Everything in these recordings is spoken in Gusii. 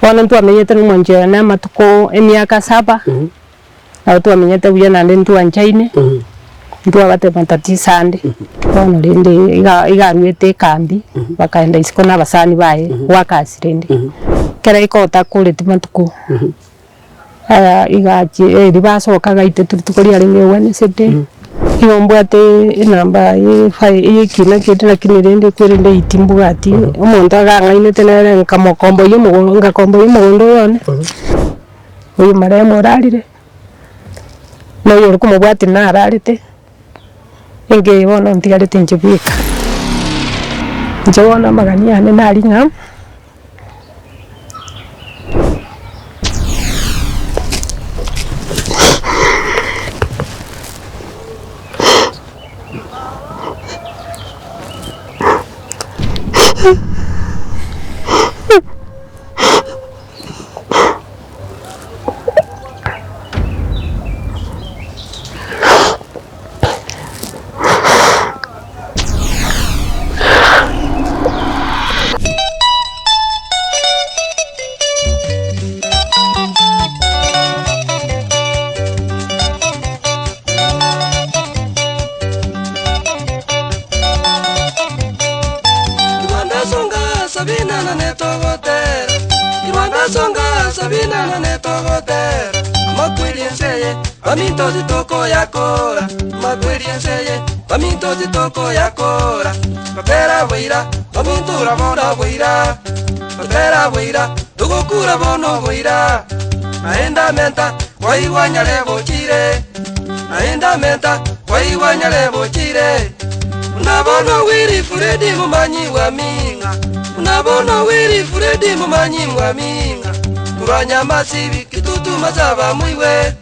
Bono ntwamenyete na omwanchi one amatuko emiaka saba, nabo twamenyete buya naende ntwanchaine, ntwabate matatizo ande. Bono rende iga iga aruete ekambi, bakaenda isiko na abasani baye goaka ase rende. Ekero aika otakoreti matuko, iga achie erio basoka gaitete rituko riarenge Wednesday, igo mbwate enamba ya efae ya ekina kende lakini rende kwerende eyio timbwati, omonto agang'ainete nere nkamokomboyia omogondo ngakomboyia omogondo oyo one, oyo marehemu orarire, na oyo ore komobwatia nararete. Enka eye bono ntigarete inche bweka. Inche bono amagani ane nari ng'a. Rwanda songa Sabina na netogotera Rwanda songa Sabina na netogotera Amakweri enseye baminto titokoyakora Amakweri enseye baminto titokoyakora Batera boira baminto urabona boira Batera boira togokura bono boira Naende amenta kwaigwa nyare bochire Naende amenta kwaigwa nyare bochire Buna bono Willy Furedi momanyi bwa ming'a Buna bono Willy Furedi momanyi bwa ming'a Korwa Nyamasibi kitutu masaba moigwe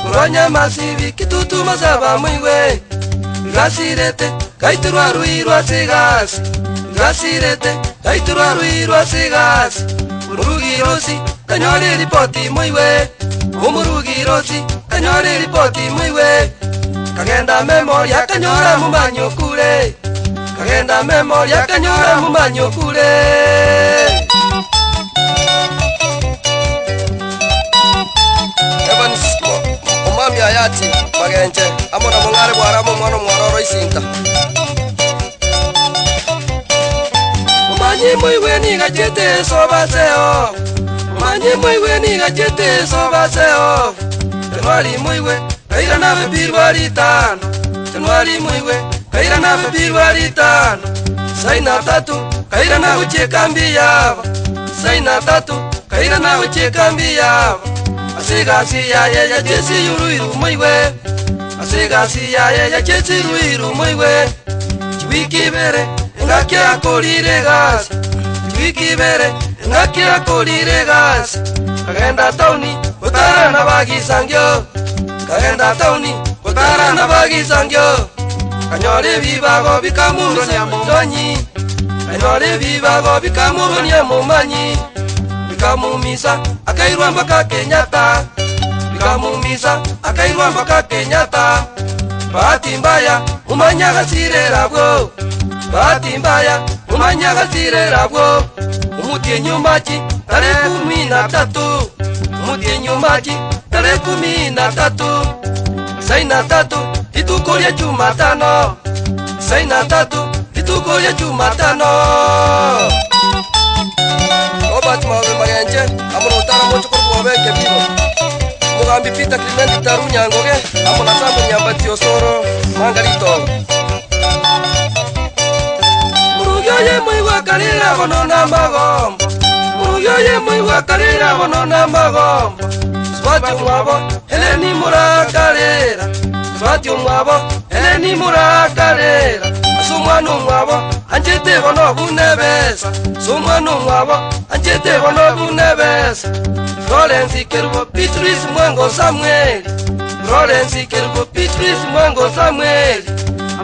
Korwa Nyamasibi kitutu masaba moigwe Igasirete gaitorwa ruirwa ase egasi Igasirete gaitorwa ruirwa ase egasi Omorugi Rosi kanyore eripoti moigwe Omorugi Rosi kanyore eripoti moigwe Kagenda memoria akanyora momanyi okure Kagenda memoria akanyora momanyi okure. Evans Omwami Ayati Magenche amo na Mong'are Bwaramu omwana omwororo Isinta. Momanyi moigwe nigo achete esoba aseo Momanyi moigwe nigo achete esoba aseo Januari moigwe kairana abebirwa ritano Januari moigwe kairana abebirwa ritano Saina tatu kairana gochia ekambi yabo Saina tatu kairana gochia ekambi yabo Ase egasi yaye yachie yuruiru moigwe Ase egasi yaye yachie ruiru moigwe Chiwiki ibere engaki akorire egasi Chiwiki ibere engaki akorire egasi Kagenda taoni gotara nabagisangio Kagenda taoni gotara nabagisangio Kanyora ebibago bikamuronia momanyi Kanyora ebibago bikamuronia momanyi Bikamumisa akairwa mpaka Kenyatta Bikamumisa akairwa mpaka Kenyatta Bahati mbaya omanye agasirera abwo Bahati mbaya omanye agasirera abwo Omotienyi omachi tare kumi na tatu Omotienyi omachi tare kumi na tatu Isaina tatu rituko ria Jumatano Isaina tatu rituko ria Jumatano Robert Maobe Magenche amo na Otara moche korwa Bwobe Ekebibo Omogambi Peter Clement Taru Nyangoge amo na Samuel Nyambati Osoro Manga Ritogo. Morugi oye moigwe akarera bono namagombo Morugi oye moigwe akarera bono namagombo Swati omwabo Heleni morakarera Swati omwabo Heleni morakarera Ase omwana omwabo anchete bono buna ebesa Ase omwana omwabo anchete bono buna ebesa Florence Kerubo Beatrice Mwango Samuel Florence Kerubo Beatrice Mwango Samuel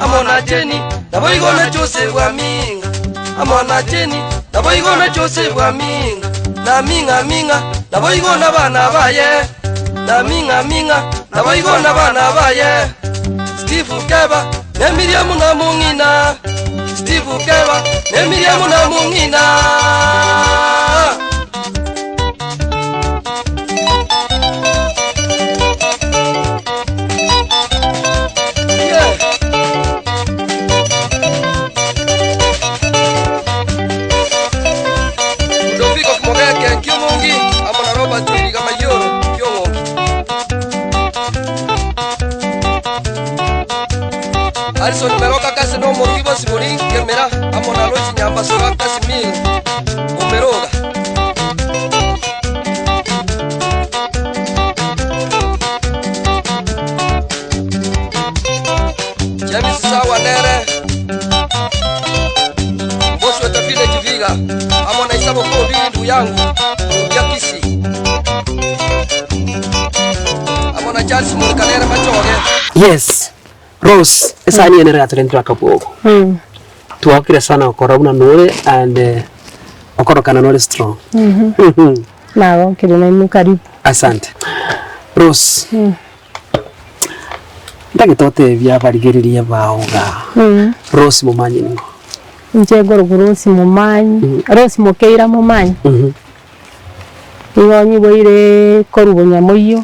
Amo na Jenny naboigo na Joseph Aminga Amo na Jenny naboigo na Joseph Aminga Na Minga Minga naboigo na bana baye Na Minga Minga naboigo na bana baye Steve Keba ne Miriam na mong'ina Steve Keba ne Miriam na mong'ina. Harrison Meroka Kase na omorugi bosibori Kemera, amo na Loisi Nyambasura Casimir Omeroga. James Sawa nere Mbosweta Village Viga, amo na Isabo Kobi ndugu yangu Rudia Kisii, amo na Charles Murika nere Machoge. Yes, Rose, esani eye nere yatorentire akabwogo. Twagokire sana gokora buna nore and okorokana nore strong. Nagokire nainwe karibu. Asante. Rose, ntagete otebie abarigereria bao igaa, Rose Momanyi ning'o? Inche nkorokwa Rose Momanyi, Rose Mokeira Momanyi. Nigo nyiboire korwa bonyamoyio,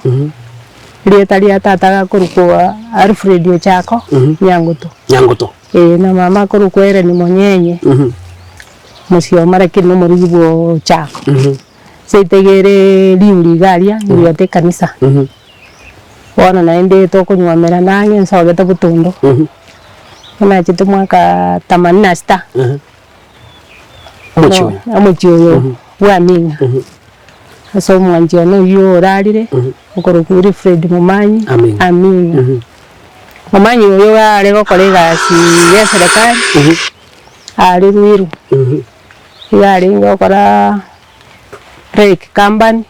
erieta ria tata gakorokwa Alfred Ochako Nyangoto. Nyangoto. Ee, na mama akorokwa Hellen Monyenye, mosioma lakini nomorugi bwa Ochako. Seito iga ere riuri iga aria, rigoeta ekanisa. Bono naende tokonyuomera nang'e nsogete botondo, nachete mwaka themanini na sita. Omochie oyo. Omochie oyo bw'Aming'a. Ase omwanchi one oyio orarire, okorokwa Wilfred Momanyi Aming'a. Aming'a. Momanyi oyo iga are gokora egasi ya eserekari, are Ruiru, iga arenge gokora Lake Company,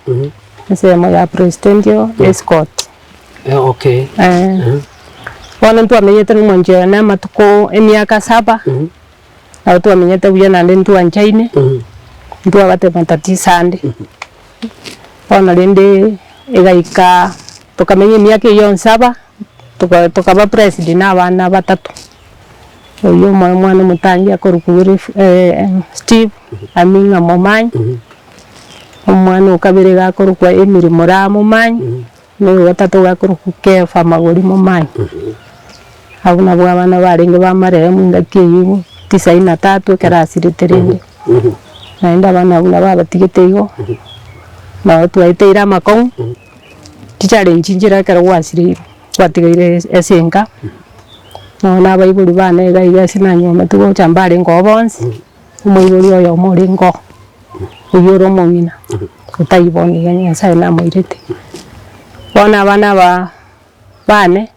ensemo ya Presidential Escort. Okay. Bono ntwamenyete na omwanchi one amatuko emiaka saba. Nabo twamenyete buya naende ntwanchaine, ntwabate matatizo ande. Bono rende egaika tokamenya emiaka eyio yonsi aba, toka tokaba blessed na abana batato, oyio omo omwana omotangi akorokwa Wilf Steve Aming'a Momanyi, omwana o kabere iga akorokwa Emily Moraa Momanyi, na oyo ogatato iga akorokwa Kefa Magori Momanyi. Abwo nabwo abana barenge ba marehemu engaki eyio tisaini na tatu ekero asirete rende, naende abana abwo nabo abatigete igo, nabo twaeteire amakong'u, chichallenge nchire ekero gwasireirwe, gwatigaire ase enka, nonya na abaibori bane iga iga ase nanywometwe gocha mbarenge oo bonsi, omoibori oyomo orenge oo, oyio ore omong'ina, otaiyo bono iga Nyasaye namoirete. Bono abana aba bane,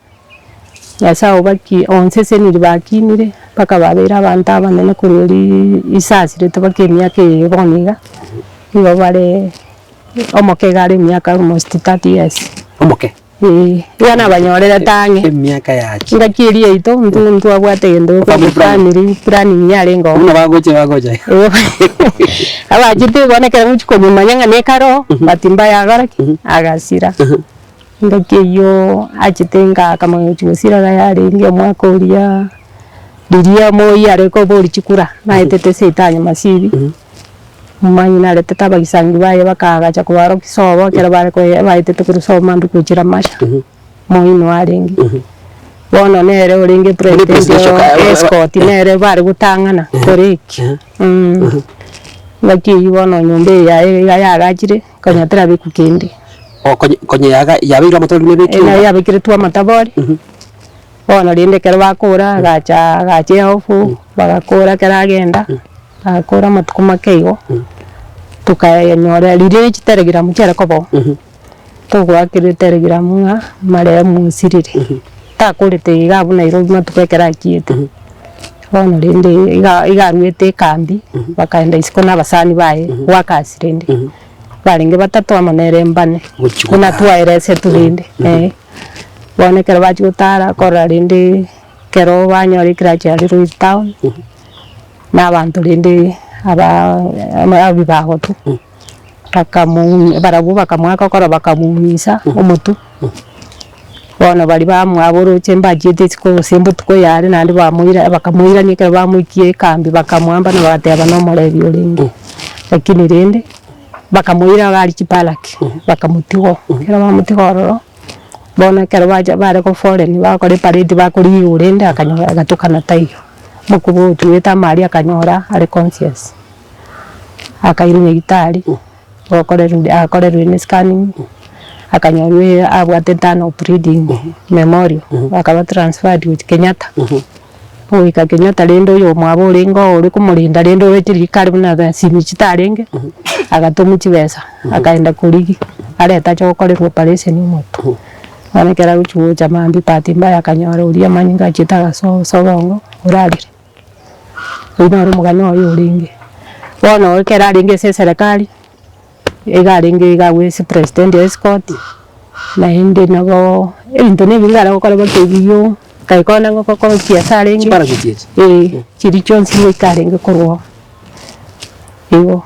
Nyasae obaki onsesenirie bakinire, mpaka babeire abanto abanene korwa erio isasirete mpaka emiaka eye bono iga, nigo bare omoke iga are emiaka almost 30 years. Omoke? Eeh, iga nabanyorerete ang'e. Emiaka yachi. Engaki eria yaito intwe ntwabwate egento Family gekorokwa planning. family planning yarenge oo. Buna bagocha bagocha iga. Abachete bono ekero ngochia konyomanya ng'a nekare oo, but mbaya agora ki? Agasira. Engaki eyio achete ngaakama gochia gosira iga yarenge omwaka oria riria moi are koboria chikura naetete seitani masibi, omanyene naretete abagisangi baye bakaagacha kobarokia sobo ekero bare koe baetete korwa sobo mambia gochia Ramasha, moi no arenge. Bono nere orenge Buna president presidential o ka- escort nere bare gotang'ana koreki engaki eyio bono nyomba eye yaye iga yaagachire. Konya terabekwa kende. O konya konya yaga yabeirwe amatabori buna ebekire Naye iga. yabekeretwe amatabori, bono rende ekero bakora agacha agacha ehofu, bagakora ekero agenda, agakora amatuko make igo, tokayenyora riria chitelegiramu chiare koba oo, togoakera etelegiramu ng'a marehemu osirire, takorete iga abwo Nairobi matuko ekero achiete, bono rende iga iga aruete ekambi, bakaenda isiko na abasani baye, goaka ase rende. Barenge batato amo nere mbane, Gochia buna gotara. twaeresetwe rende eh. Bono ekero bachia gotara korora rende ekero banyora ekerache aria Ruiru town, na abanto rende aba abibagotu, bakamou barabwo bakamoaka korwa bakamoumisa omotwe, bono baria bamwabo oroche mbachiete isiko gose mbotuko yare naende bamoira bakamoirania ekero bamoikia ekambi bakamoamba na bagateba na omorebi orenge. Lakini rende, bakamoira iga aria chibaraki, bakamotiga oo, ekero bamotiga ororo, bono ekero bacha bare go foreign bagokora eparade bakorigia rende akanyora agatokana taiyo. Omokuba otuete amaria akanyora are conscious, akairwa nyagetari, gokorerwa akorerwa ene scanning, akanyorwa abwate internal bleeding memorial, akaba transferred gochia Kenyatta. Ogoika Kenyatta rende oyomwabo orenge oo ore komorenda rende oroche rikare buna simi chitarenge, agatomwa chibesa, akaenda korigia, arete ache gokorerwa operation omotwe. Bono ekero agochi gocha mambia bahati mbaya akanyora oria amanyinga achiete agasoa ase obongo, orarire. Oyio noro omogano oye orenge. Bono ekero arenge ase eserekari, iga arenge iga agwo ase president escort, naende nabo ebinto na ebinge are gokora baka ebiywo, nkaikora ng'a gokora chiesa arenge, Chiparachute echi? eh, chiria chionsi goika arenge korwa oo. Igo,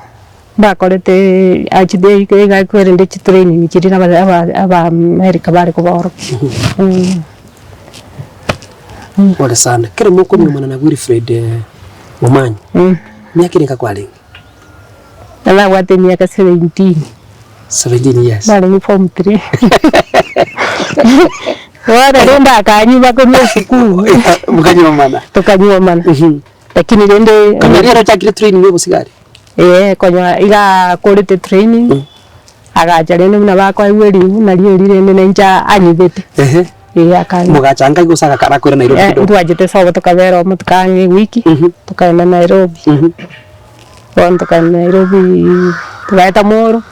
mbakorete achide iga ekwerende chitraining chiria na aba Abaamerika bare kobaorokia. Pole sana. Kere mokonyuomana na Wilfred Momanyi, miaka ere kwarenge? Nabwate emiaka 17. 17 years. Narenge form three. Bono rende akanywa korwa esukuru. Mokanyuomana. Tokanyuomana. Lakini rende. Konya riria ochakire training ya obosigari? Eeh konya iga akorete training, agacha rende buna bakoegwa eribu nario erio rende na inche anyibete. Ehe. Eeh akanywa. Mogachanga igo gose agakara akoira Nairobi Eh, kidogo? ntwachete sobo tokabera omo tokang'a ewiki, tokaenda Nairobi. Bono tokaenda Nairobi, togaeta Molo,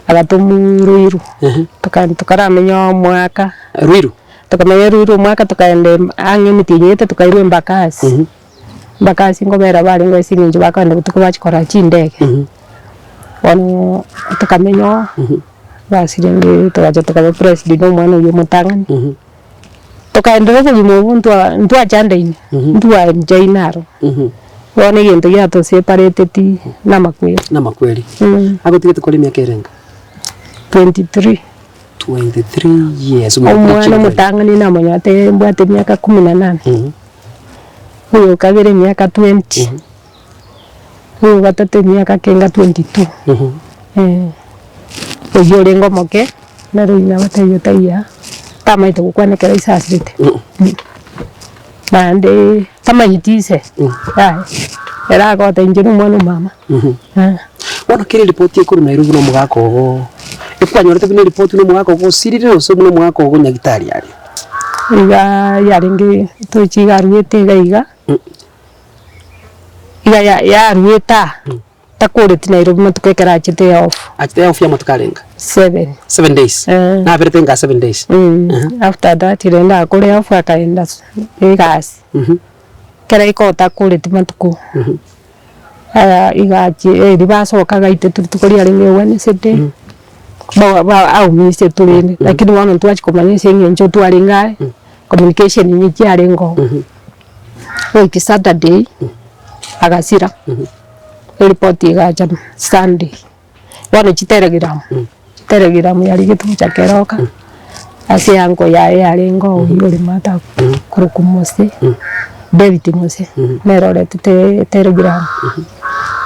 agatomwa Ruiru, tokaenda tokaramenya omwaka. Ruiru? Tokamenya Ruiru omwaka tokaenda ang'e emetienyi gete tokairwa Embakasi. Embakasi nkobera barenge ase eng'encho bakogenda botuko bachia korora chindege. Bono tokamenya oo, basi rende togacha tokaba president na omwana oywo omotang'ani. Tokaenderera obogima obwo ntwa ntwachandaine, ntwanchaine aro. Bono egento giatosepareteti namakweri. Namakweri. Agotigete kore emiaka erenga? 23. 23 years. Omwana omotang'ani namonyete mbwate emiaka kumi na nane. Oyo okabere emiaka 20. Oyo ogatato emiaka kenga 22. Eh, oyio orenge omoke, nere oyio nabatebia taiyo, tamaete gokwana ekero ise asirete. Naende tamanyeti ise, yaya, ere agoteba inche na omwana o mama. Bono kera eripoti ekorwa Nairobi buna omogaka ogo, ekwanyorete buna eripoti buna omogaka ogo osirire gose buna omogaka ogo nyagitari aria? Iga yarenge tochi iga aruete iga iga, iga ya- yaruete aa, takoreti Nairobi matuko ekero achete off. Achete off ya amatuko arenga? Seven. Seven days? Eh. Naberete enga seven days? After that rende akore off akaenda egasi. Ekero aika takoreti matuko, aya iga achie erio basoka gaitete rituko riarenge Wednesday, ba- ba aumisetwe rende, lakini bono ntwachia komanya ase eng'encho twarenge aye, communication nigo chiarenge oo. Goika Saturday, agasira, eripoti egacha Sunday, bono chitelegram, chitelegram yarigete gocha keroka, ase eango yaye yarenge oo oywo ore Martha korokwa Mose, David Mose, nere oretete etelegram,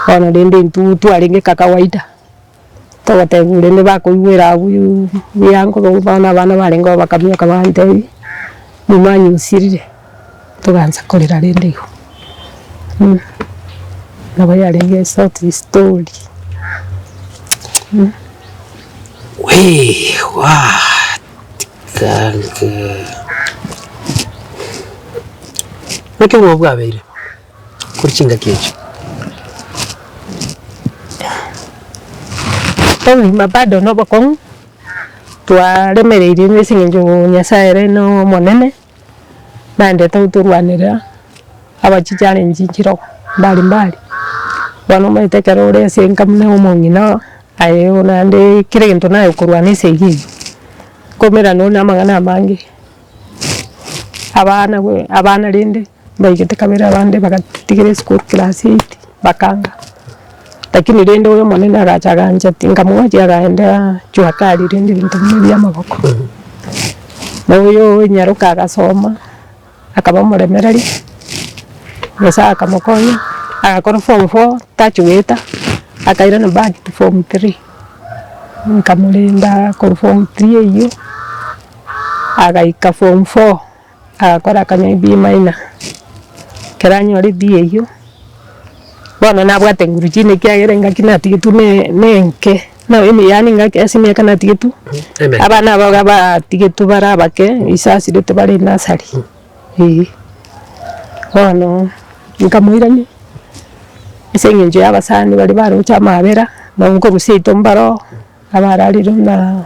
bono rende intwe twarenge kakawaida. Togotebiwa rende bakoigwera abwo buya bono abana barenge oo bakaminyoka bagantebia, momanye osirire, togansa korera rende igo. Nabo yarenge eshort story. Wee waa tikange. Naki obwoba bwabeire? Korwa chingaki echio. Obogima bado nobokong'u, twaremereirie ase eng'encho Nyasaye ere na omonene, naende totorwanerera abachichallenge nchiroo mbali mbali. Bono omanyete ekero ore ase enka buna omong'ina aye naende kera egento naye okorwana esegi eywo, nkomerana ore na amang'ana amange. Abana bwe abana rende mbaigete kabere abande bagatigera esukuru class eight bakanga, lakini rende oyo omonene agacha agancheti nkamwanchia akaenda jua kali rende ebinto buna bia amagoko. Na oyo onyaroka agasoma, akaba omoremereri, Nyasaye akamokonya, agakora form four tachi goeta, akairana back to form three, nkamorenda korwa form three eywo. Agaika form four, agakora akanywa B minor, ekero anyore B eywo, bono nabwate nguru chinde ekiagera engaki natigetwe ne ne enke, na yaani engaki ase emiaka natigetwe, abana aba iga batigetwe bare abake, ise asirete bare nursery, eh. Bono nkamoirania, ase eng'encho ya abasani baria baroche amabera, nabo nkorwa seito mbaro, abararire buna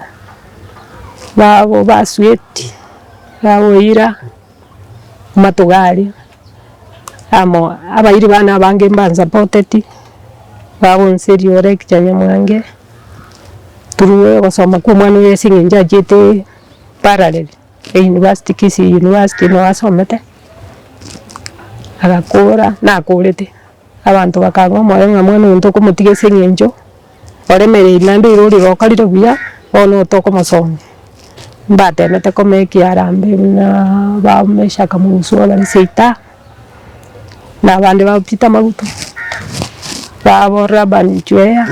babo basweti, baboira, amatuko aria, amo abairi bane abange mbansapoteti, bagonseria ore ekicha nyamwange, through ogosoma kwa omwana oyo ase eng'encho achiete parallel. University Kisii University nigo asomete, agakora nakorete, abanto bakang'a omoyo ng'a mwana oyo ntokomotiga ase eng'encho oremereiri naende oirorire okorire buya, bono tokomosomia. Mbatemete komake harambee buna ba Meshak Mugusu bare seita, na abande ba Peter Maguto, babo Laban Chweya.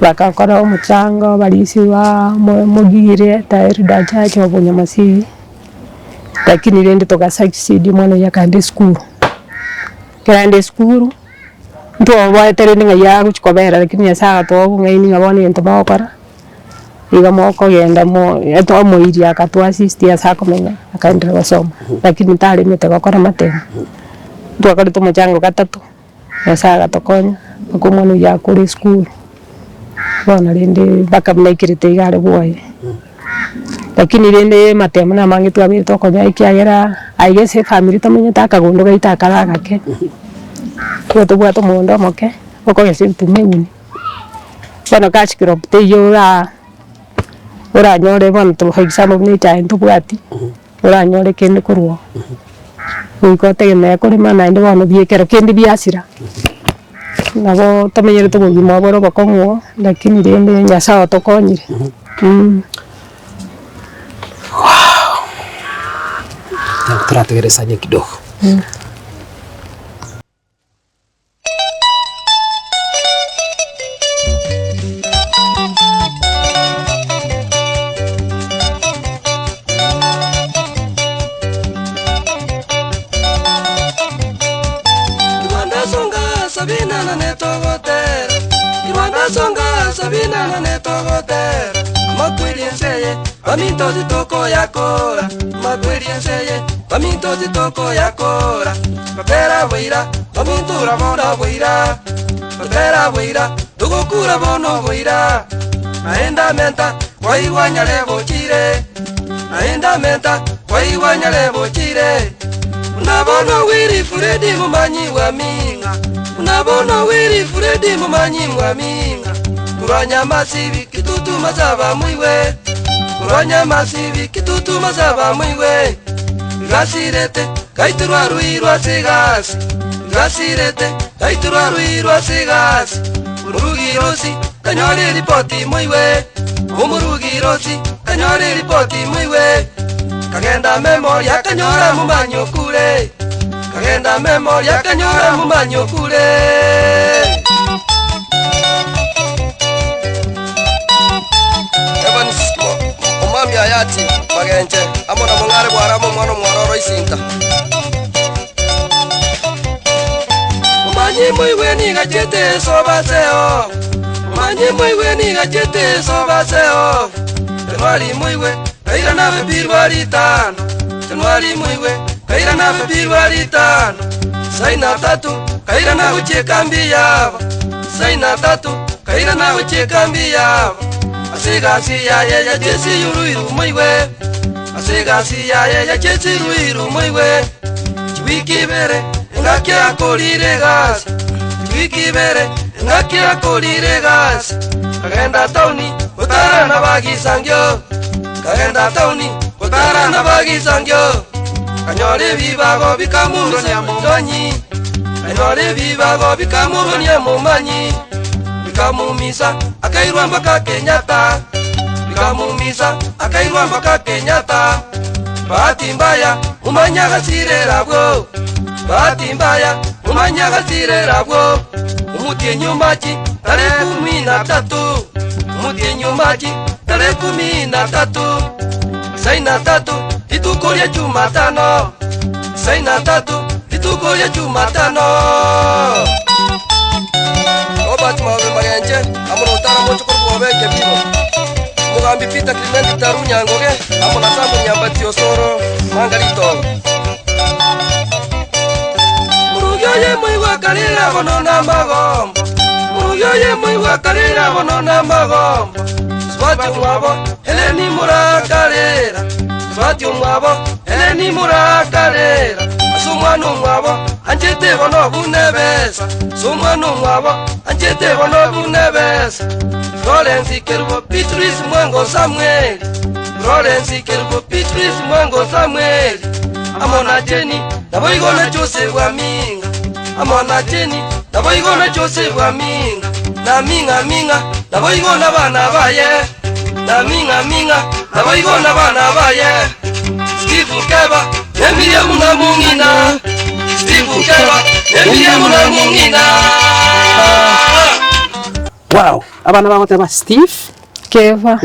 Bagakora omochango abarisia ba mogire ta Elder Church of Nyamasigi, lakini rende toga succeed omwana oyio akaenda esukuru. Ekero aenda esukuru, ntwaboete rende ng'ai agochia kobera lakini Nyasaye agatoa obong'aini ng'a bono egento mogokora, igo mokogenda mo twamoiria akatoa assist ase akomenya akaenderea gosoma, lakini taremete gokora amatemo. Ntwakorete omochango gatato. Nyasae agatokonya, mpaka omwana oyio akore esukuru, bono rende mpaka buna aikerete iga are bwoye. Lakini rende amatemo namange twabeire tokonyora ekiagera aiga ase efamiri tomenyete akagondo gaito akare agake, nigo tobwate omogondo omoke, okogesa ebituma egunia. Bono cash crop teiyo ora oranyore bono for example buna echae ntobwati. Oranyore kende korwa oo, goika otegemee korema naende bono bia ekero kende biasira, nabo tomenyerete obogima obore obokong'u oo, lakini rende Nyasaye otokonyire mh. Torategereresanie kidogo. Rwanda songa Sabina na netogotera Rwanda songa Sabina na netogotera Amakweri enseye baminto titokoyakora Amakweri enseye baminto titokoyakora Batera boira, bamintura bono boira, Batera boira, togokura bono boira. Naende amenta, kwaigwa nyare bochire, Naende amenta, kwaigwa nyare bochire. Buna bono Willy Furedi momanyi bwa ming'a, Buna bono Willy Furedi momanyi bwa ming'a. Korwa Nyamasibi kitutu masaba moigwe, Korwa Nyamasibi kitutu masaba moigwe. Igasirete Gaitorwa rwirwe ase egasi, Gasirete, gaitorwa rwirwe ase egasi. Omorugi Rosi, kanyore eripoti moigwe, Omorugi Rosi, kanyore eripoti moigwe. Kagenda memoria akanyora momanyi okure, Kagenda memoria akanyora momanyi okure. Evans Omwami Ayati Magenche amo na Mong'are bw'Aramu omwana omwororo Isinta. Momanyi moigwe nigo achete esoba aseo, Momanyi moigwe nigo achete esoba aseo. Januari moigwe kairana abe birwa ritano, Januari moigwe kairana abe birwa ritano. Saina tatu kairana gochia ekambi yabo, Saina tatu kairana gochia ekambi yabo. Ase egasi yaye yachie yuruiru moigwe. Ase egasi yaye yachesirwe moigwe chiwiki ibere, engaki akorire egasi, chiwiki ibere, engaki akorire egasi. Kagenda taoni gotara nabagisangio, kagenda taoni gotara nabagisangio. Kanyora ebibago bikamoronia momanyi, kanyora ebibago bikamoronia momanyi. Bikamumisa akairwa mpaka Kenyatta. Bikamumisa akairwa mpaka Kenyatta. Bahati mbaya mumanye agasirera abwo, Bahati mbaya mumanye agasirera abwo. Omotienyi omachi tare kumi na tatu, Omotienyi omachi tare kumi na tatu. Isaina tatu rituko ria Jumatano, Isaina tatu rituko ria Jumatano. Robert Maobe Magenche amo na Otara mochokoro bwobe Ekebiro, Omogambi Peter Clement Taru Nyangoge amo na Samuel Nyambati Osoro Manga Ritogo. oye moigwa akarera bono namagombo, Omorugi oye moigwa akarera bono namagombo, Mosubati omwabo Heleni morakarera, Mosubati omwabo Heleni morakarera, Ase omwana omwabo anchete bono buna ebesa, Ase omwana omwabo anchete bono buna ebesa. Lawrence Kerubo Beatrice Mwango Samweli, Lawrence Kerubo Beatrice Mwango Samweli, amo na Jane naboigo na Jose bw'Aminga, amo na Jane naboigo na Jose bw'Aminga, na Ming'a Ming'a naboigo nabana baye, na Ming'a Ming'a naboigo nabana baye. Steve Keba ne Miriam na mong'ina, Steve Keba ne Miriam na mong'ina. Wow! Abana bagoteba Steve. Kefa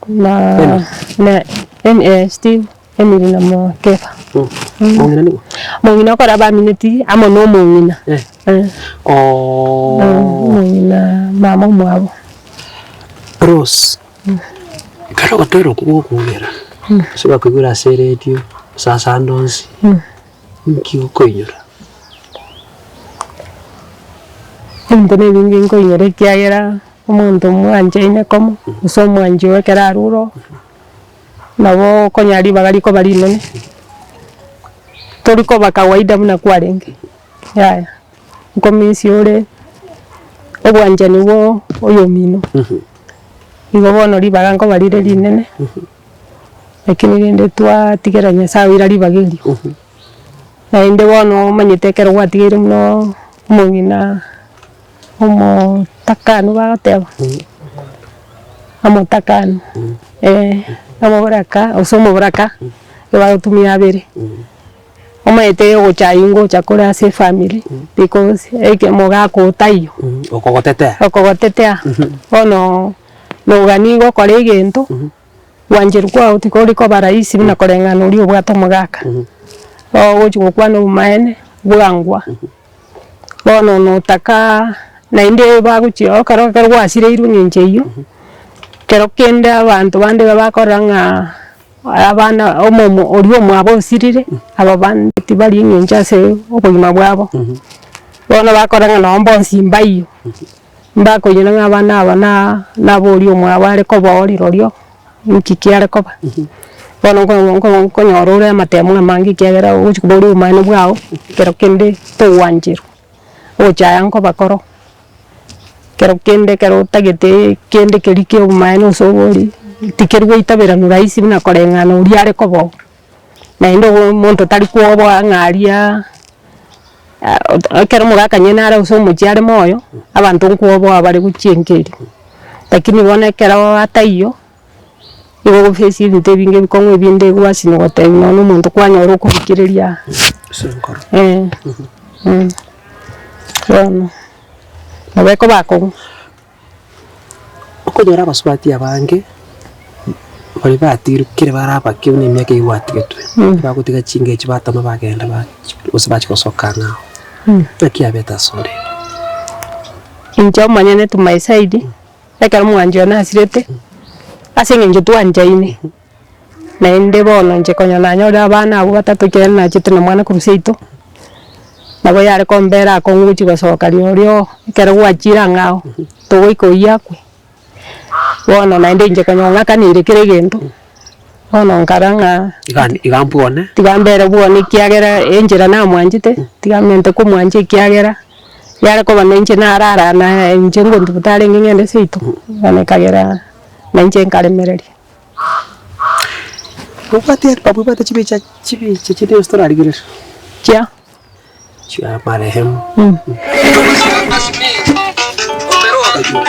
na na em eh Steve, Emily na mo Kefa. Mong'ina nigo? Omong'ina okora bamineti amo na omong'ina. Eh. Eh. Ooh. Omong'ina mama omwabo. Rose, ekero ogotera okwo gokogera, ase bakoigwera ase eredio, ase asande onsi, inki okoinyora? Ebinto na ebinge nkoinyora ekiagera omonto mwanchaine komo, gose omwanchi oye ekero arure oo, nabo okonyora ribaga rikoba rinene, tori koba kawaida buna kwarenge, yaya, nkomisi ore obwanchani bwa oyomino, igo bono ribaga nkoba rire rinene, lakini rende twatigera Nyasaye oira ribaga erio. Naende bono omanyete ekero gwatigeire buna omong'ina omotakanu bagoteba, omotakanu eh, omoboraka gose omoboraka, nigo bagotumia abere, omanyete ogochaywa ngocha kore ase efamiri because eke omogaka oo taiyo, Okogotetea. okogotetea, bono nogani gokora egento. Gwancherwa kwao tikori koba rahisi buna koreng'ana oria obwate omogaka, ogochia gokwana obomaene bwangwa, bono notaka naende bagochia ekero ekero gwasireirwe eng'encho eyio, kero kende abanto bande iga bakorora ng'a abana omomo oria omwabo osirire, aba bande tibari eng'encho ase obogima bwabo, bono bakora ng'a nonye bonsi mbaiyo. Mbakoinyora ng'a abana aba na naboria omwabo are koba oo rirorio, inki kiare koba. Bono nko nko nkonyora ore amatemo amange ekiagera ogochi koboria obomaene bwao, ekero kende togwancherwa, ogochaya nkoba koro, ekero kende ekero otagete kende keria kia obomaene ase obori, tikeri goitaberanwa rahisi buna koreng'ana oria are koba oo. Naende omonto tari kwoboa ng'a aria. Ekero omogaka nyene are gose omochie are moyo, abanto nkwoboa bare gochia enka eria. Lakini bono ekero ataiyo, nigo ogoface ebinto ebinge ebikong'u ebinde gwasinywa gotebiwa nonya na omonto kwanyora okobikireria Ase enkoro. Bono, nabo ekoba akong'u. Okonyora abasubati abange baria batigirwe bare abake buna emiaka eyio gwatigetwe, bagotiga chinga echio batama bagenda gose bachia gosoka ang'e ao. Naki yabete asore? Inche omonyene to my side, ekero omwanchi one asirete, ase eng'encho twanchaine, naende bono inche konya nanyorire abana abwo batato ekiagera nachete na mwana korwa seito, nabo yare kombera akong'u gochia gosoka rirorio ekero gwachire ang'e ao, togoika oyio akwe. Bono naende inche konya ong'akaneire kera egento, bono nkara ng'a Iga iga mbwone. tiga mbere bwone ekiagera enchera namwanchete, tiga mente komwancha ekiagera, yare koba na inche narara naye inche ngontubu tarenge ng'ende seito, bono ekagera na inche nkaremereria. Obwate obwate chibicha chibicha chinde gose torarigereria? Chia. Chia marehemu. Oyo noro?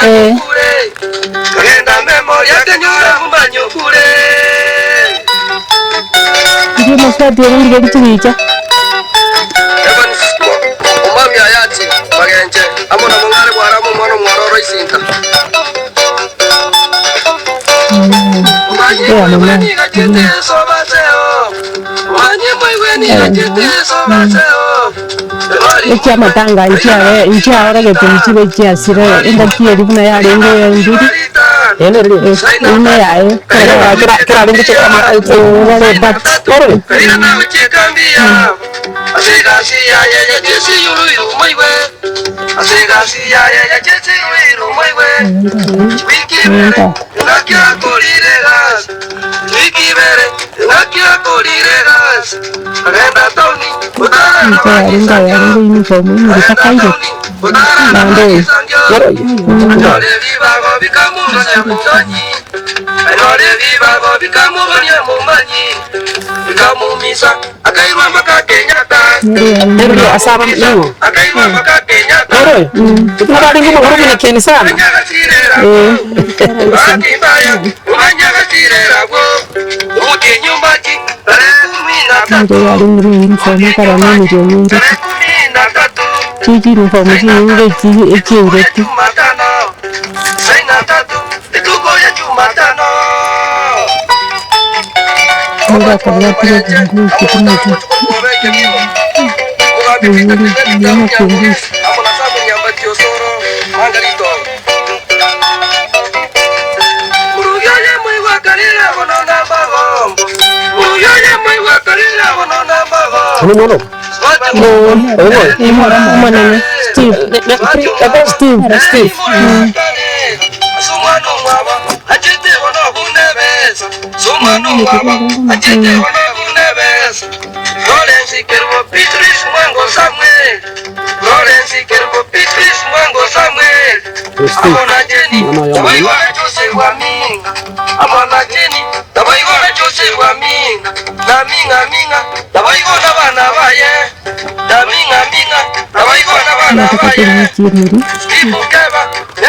Eh. Riria omosubati oria origereria chibicha. Echiamatanga nchiabe nchiaorogetie chibe chiasire engaki eria buna yarenge embiri, ime yaye Yarenge uniform ime naende oyo. Nigo yarenge uniform ekero na emerio emenge pi, chi chiuniform chinyinge echi echiaireti. Nigo akabwatire ebunduki timanyeti omokungusi. Omonene Steve, Steve, Steve.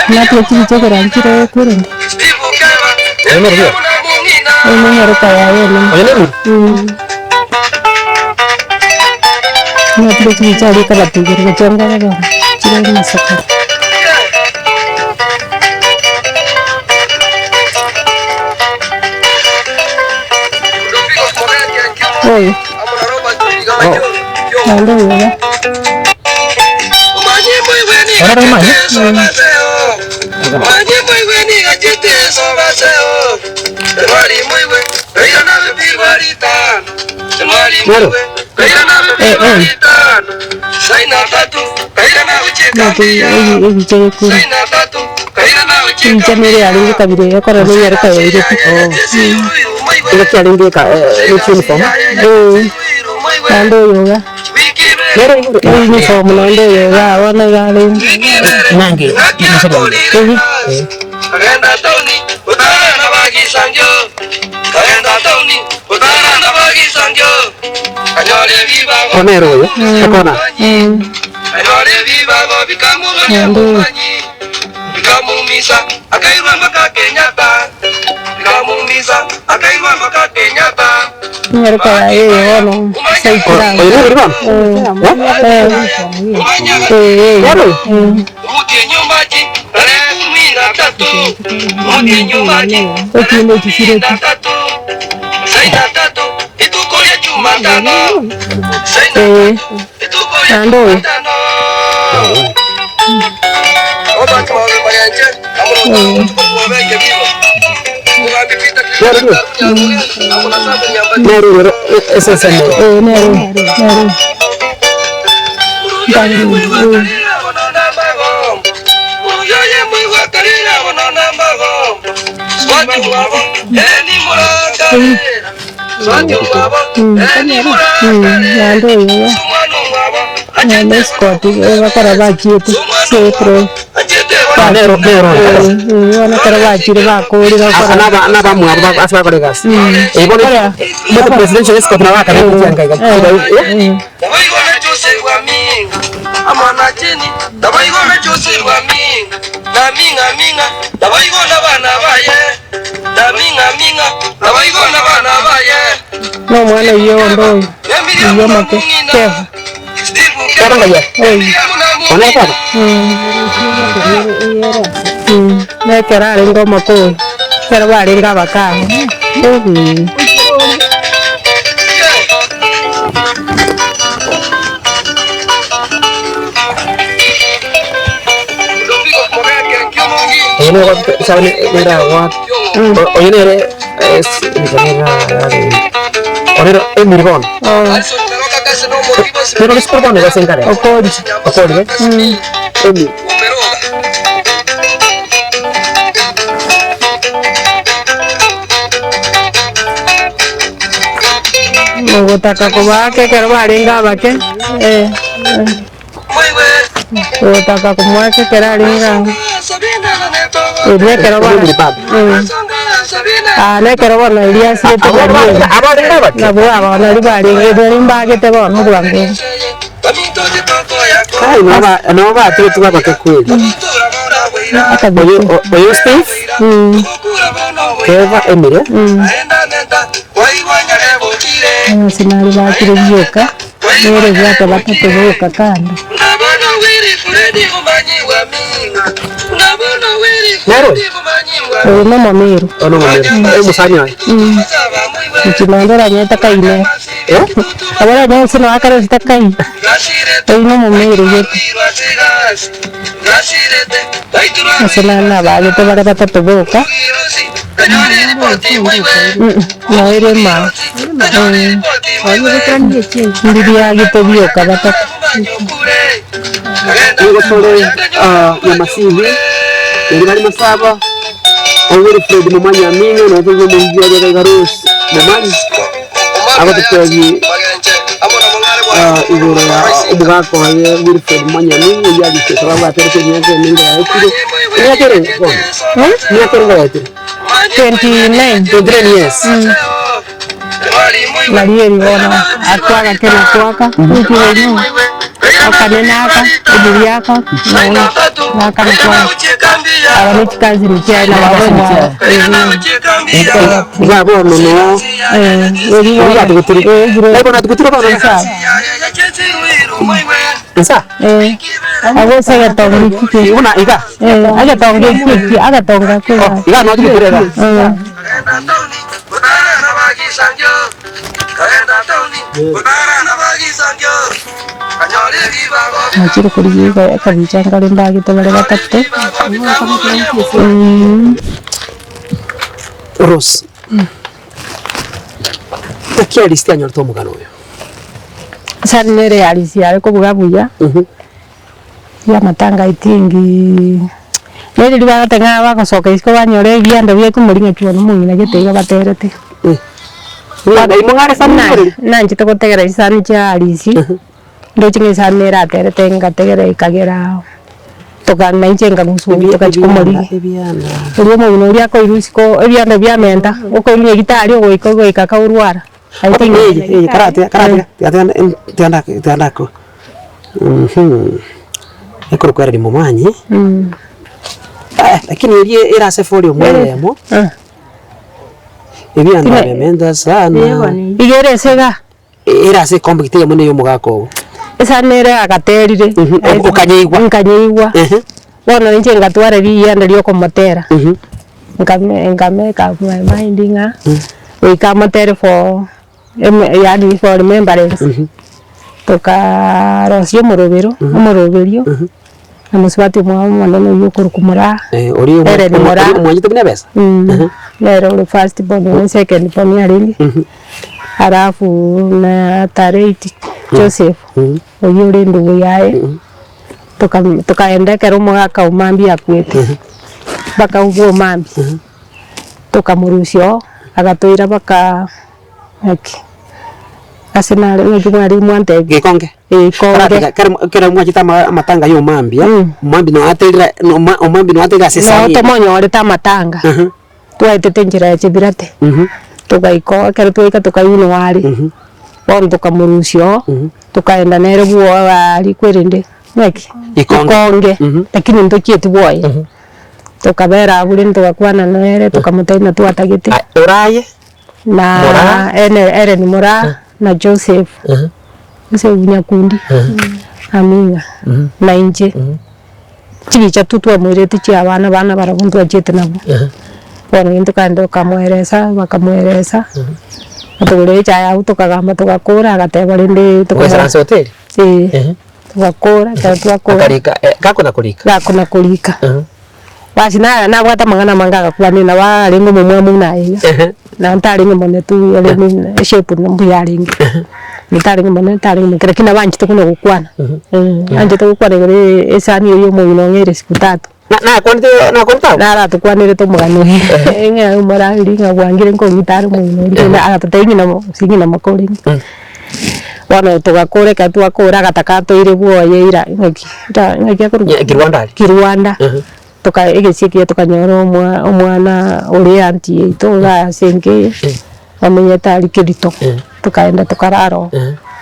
Naki chibicha ekero nchire kwerende, omonyaroka yaye ene. Naki chibicha aria ekabatigerwa gochia ngoro bono, chire amasakara. Oyo, naende oyo iga. Ebicha gekure, ebicha nere yarenge kabere ekero nonyaroka yairete. Ee, naende oyo iga, uniform naende oyo iga bono iga arenge. Enyaroka yaye eye bono saikire Ekinde ekisireti. Ee, naende oyo. Ee, nere nere. Naende oyo iga, naende escort bakora bachiete ase eprep. Bono ekero bachire bakorire gokora. Na omwana oyio onde oyo, oyio omoke, Kefa. Oyio. Na ekero arenge omoke oyo, ekero barenge abake amo. Oyo nigo esabuni nere agoaka, oyo nere ore Emily bono. Nere ore sukuru bono iga ase nkare? Okorire. Okorire? Emily. Ogotaka kobaaka ekero barenge abake, eh. Ogotaka komoaka ekero arenge ang'e, erio ekero bono aa na ekero bono erio asiete nabwo nabwo aba nario barenge erio mbagete bono obwango obo. Kai nabo nabo bategetwe abake kweli. Oyo oyo Steve, Keva, Emily. Bonsi nari bakire bioka. Nere bwate batato boka kando. Nere oyo? Oyo nomomeru. Oyo nomomeru. Oyo omosani oye. Inche naende oranyete kaine. Eh? Nabo oranyore inse noyo akarosete kai. Oyo nomomeru gete. Ase naro nabagete bare batato boka. Noo ere maa. Ndiria agete bioka batato. Nigo tore Nyamasibi, erio bare Masaba, o Wilfred Momanyi Aminga, na toigo omoyio oria iga iga Rose Momanyi, agototebi igoro ya omogaka oye Wilfred Momanyi Aminga oyio abichete sababu aterete emiaka emenge yaetire, emiaka ere bono? Emiaka ere yaetire? 29. 29 years. Nari eri bono atwara kera kwaka, akanene aka, eburi aka, naka na kwaka. Aba ne chikazini chiaye na baba omwabo. Iga bono noo Eri bono Oria eh, Nai bono atugutire bono Nsa. Nsa? Eh, agwo ase egetongo eki Buna iga? Eh, egetongo eki eki, agetongo ake iga. Iga noo atugutire iga? Eh. Nachire korigia iga ekabicha nkare mbagete bare batato. Rose, naki Alice anyorete omogano oyo? Esani nere ya Alice yare kobuga buya, ya amatanga I think nere riria bagoteba ng'a bagosoka isiko banyora ebianda bia komori ng'a chwo nomong'ina gete iga baterete. Nanchete gotegera chisani chia Alice. Ndoche ng'a esani nere aterete ngategera ekagera toka nainche nkaguswa togachia komorigia. Erio omong'ina oria akoirwa isiko ebianda biamenta, okoirwa nyagitari ogoika ogoika akaorwara. Ekorokwa Momanyi, lakini eria ere ase volume eyemo, ebianda biamenta sana. Iga ere ase igaa. Ere ase ekombe gete eyemo neye omogaka oo. Esani nere agaterire, Okanyeigwa. Nkanyeigwa. Bono inche ngatwara riyianda ria okomotera, nkame nkamake up my mind ng'a goika amotere for eme yaani for remembrance. Tokarosia omorobero, omoroberio, na mosubati omwabo omonene oywo okorokwa Moraa, Oria Hellen Moraa. omwanchete buna ebesa? Nere ore first born one second born arenge. Alafu na Tareti Joseph, oyio ore endugu yaye, tokaenda ekero omogaka o mambia akwete, mpaka obwo omambia, tokamorusia oo, agatoira mpaka ng'aki, ase nare ng'aki mware mwantebia? Gekonge? Eh, Ikonge. Karatiga kere ekero mwachete ama amatanga ya omambia, omambia noyo aterire oma omambia noyo aterire ase Noo esani eye. tomonyorete amatanga. Twaetete enchera ya Chebirate, togaika oo, ekero twaika tokaigwa are, bono tokamorusia oo, tokaenda nere bwoye aria kwerende ng'aki? Ikonge. Ikonge, lakini ntochieti bwoye, tokabera abwo rende togakwana nere tokamotebia ng'a twatagete Oraye? na Moraa? ene Ellen Moraa na Joseph, Joseph Nyakundi, Aming'a, na inche. Chibicha tu twamoirete chia abana, abana barabwo ntwachiete nabwo. Bono intwe tokaenda tokamoeresa, bakamoeresa, batogorera echae abwo tokagamba togakora agateba rende Ogaikaransa hoteli? Eh, togakora, ekero twakora Akarika, gakona korika? Gakona korika. Basi na nabwate amang'ana amange agakwanire nabo arenge omomwamu buna aye iga, na ntarenge monene tu arenge eshape mbuya arenge, ntarenge monene ntarenge moke lakini nabo anchete buna gokwana, anchete gokwana igoro esani eywo ya omong'ina ong'eire siku tatu. Na nakwanete nakwanete abwo? Naratokwanerete omogano oyo, ng'a omorageri ng'a bwangire nkoruta are omong'ina oria kende agatotebia ng'ina mo gose ng'ina moka orenge. Bono togakora ekero twakora agataka atoire bwoye ira ng'aki ira ng'aki akorokwa? Nya Kirwanda aria. Kirwanda, toka egesie ekiya tokanyora omwa omwana oria eanti yaito iga ase enka eye, bamenyete aria Kerito, tokaenda tokarara oo,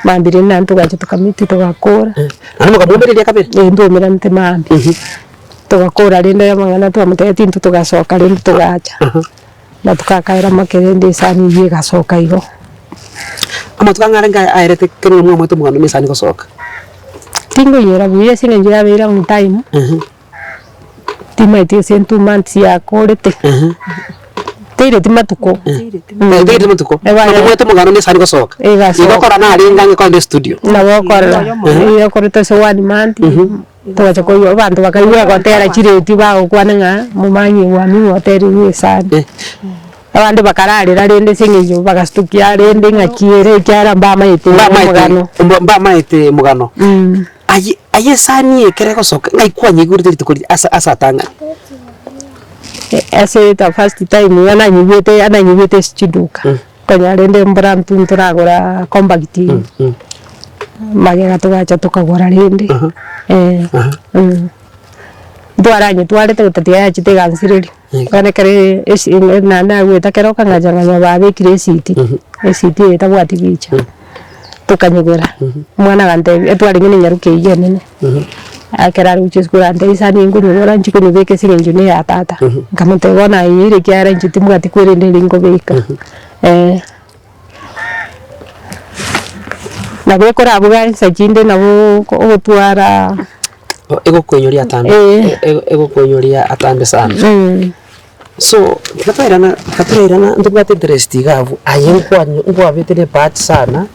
mambia rende naende togacha tokamiti togakora. Naende mokamoumereria kabere? Eeh ntwaumeranete mambia, togakora rende amang'ana twamotebetie intwe togasoka rende togacha. Na togakaera makerende esani eyio egasoka igo. Amatuko ang'e arenge aerete kera oyomo omwete omogano na esani gosoka. Tinkoinyora buya ase eng'encho yabeire long time, timaeti gose 2 months yakorete, teireti matuko. Teireti matuko, omwete omogano na esani gosoka. Egasoka. Igo okora narenge ang'e kogenda estudio. Nabo okorora, ekorete ase one month. Togacha koigwa abanto bakaigwa gotera chiredio bagokwana ng'a momanyi bwami moterigwe esani. Abande bakararera rende ase eng'encho bagastukia rende ng'aki ere ekiagera mbamaete omogano. Mbamaete omogano. Aye aye esani eye ekero egosoka ng'ai kwanyigurete rituko riria ase ase atang'ani? Ase the first time iga nanyigwete ananyigwete ase chiduka. Konya rende mbura intwe ntoragora compact magega togacha tokagora rende ntwaranyetwarete gotatiga yachete egansireria, bono ekero esi naende naigwete ekero okang'acha ng'a babekire esiti, esiti eye etabwati bicha, tokanyegora, omwana agantebia etwarenge na enyaroka eywo enene, ekero are gochia esukuru agantebia esani eye nkonyegora nchie konyebeka ase eng'encho ne eya tata, nkamotebia bono aye nyeire ekiagera inche timbwati kwerenda eri nkobeka. Nabo ekorabuga insa chinde nabo ogotwara. Egokoinyoria atambe, egokoinyoria atambe sana. So, tiga twairana, tiga twairana ntobwate interest iga abwo, aye nkwanyo nkwabete na ebahati sana,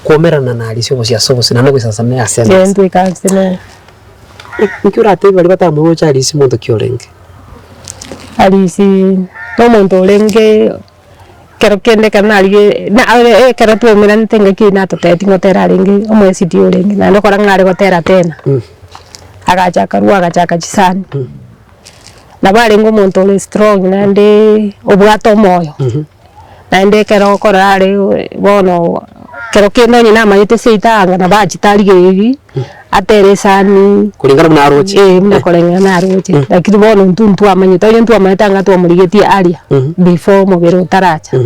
koumerana na Alice obosio ase obosio naende ogoisansana naye ase emesa. Ntwikansete nere. Nki oratebie baria batamogocha Alice monto ki orenge? Alice, na omonto orenge. Ekero kende ekero narigie na ekero twaumeranete engaki eyio natotebetie ngotera arenge omoesidi orenge naende okora ng'a are gotera tena, agacha akarwa agachaka chisani. Nabo arenge omonto ore strong naende obwate omoyo, naende ekero okorora are bono kero kende onye namanyete seito anga nabo achete arigereria. Atere esani. Kulingana buna aroche. Eh, buna koreng'ana naroche. Lakini bono intwe ntwamanyete, onye ntwamanyete anga twamorigetie aria, before omobere otaracha,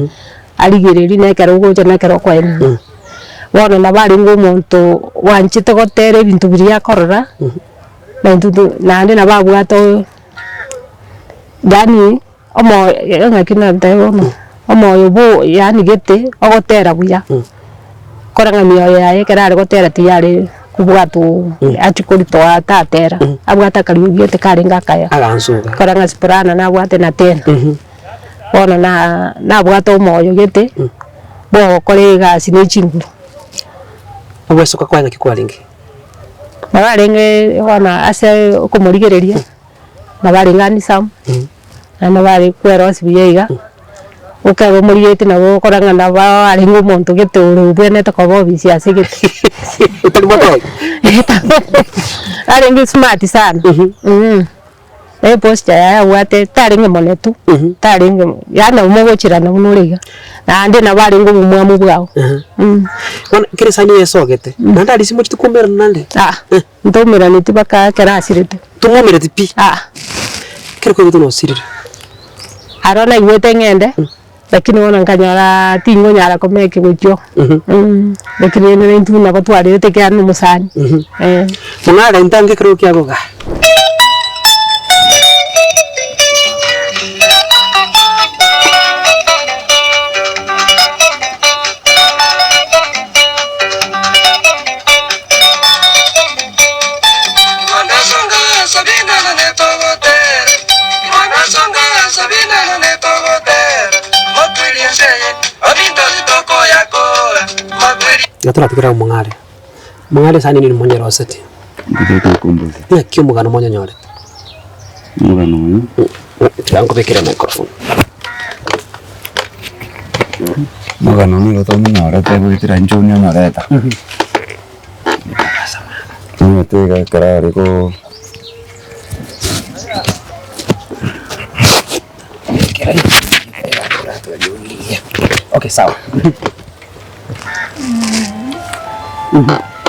arigererie na ekero ogocha na ekero okoenana. Bono nabo arenge omonto bwanchete gotera ebinto biria akorora, na intwe to naende nabo abwate yaani omoyo ng'aki natebe bono, omoyo bwo yaani gete ogotera buya, korang'a mioyo yaye ekero are gotera tiyare kobwatwa achie koritoa tatera, abwate akariogi gete karenge akaya, Agansuka. korang'a soprano nabwate na tena. Bono na nabwate omoyo gete, bwa ogokora egasi na echinguru. Ogwesoka kwaye ng'aki kwarenge? Nabo arenge bono ase okomorigereria. Nabo arenge handsome, naende nabo are kwerosia buya iga, ekero omorigetie nabo okora ng'a nabo arenge omonto gete ore obwenerete koba obisi ase gete. Otari motogi? Arenge smart sana, na eposture yaye abwate tarenge monetu, tarenge yaani nabo mogocherana buna ore iga, naende nabo arenge obomwamu bwao. Bono ekero esani eye esogete, naende aria ase mochete koumerana naende? Aa. Ntaumeraneti mpaka ekero asirete. Tomoumereti pi? Aa. Ekero kwaigwete nosirire. Aro naigwete ng'ende, lakini bono nkanyora tingonyara komake gochia oo, lakini rende naintwe nabo twarerete ekiagera na omosani, eh. Mong'arente ange ekerogo kiago igaa. Iga toratigere omong'are, omong'are esani nini monyeroseti, ng'aki omogano monyenyorete? Omogano oyo. Tiga nkobekere microphone. Omogano oyo nigo tomonyorete goetera inche oyio onyoreta. Omanyete iga ekero are koo. Okay, sawa.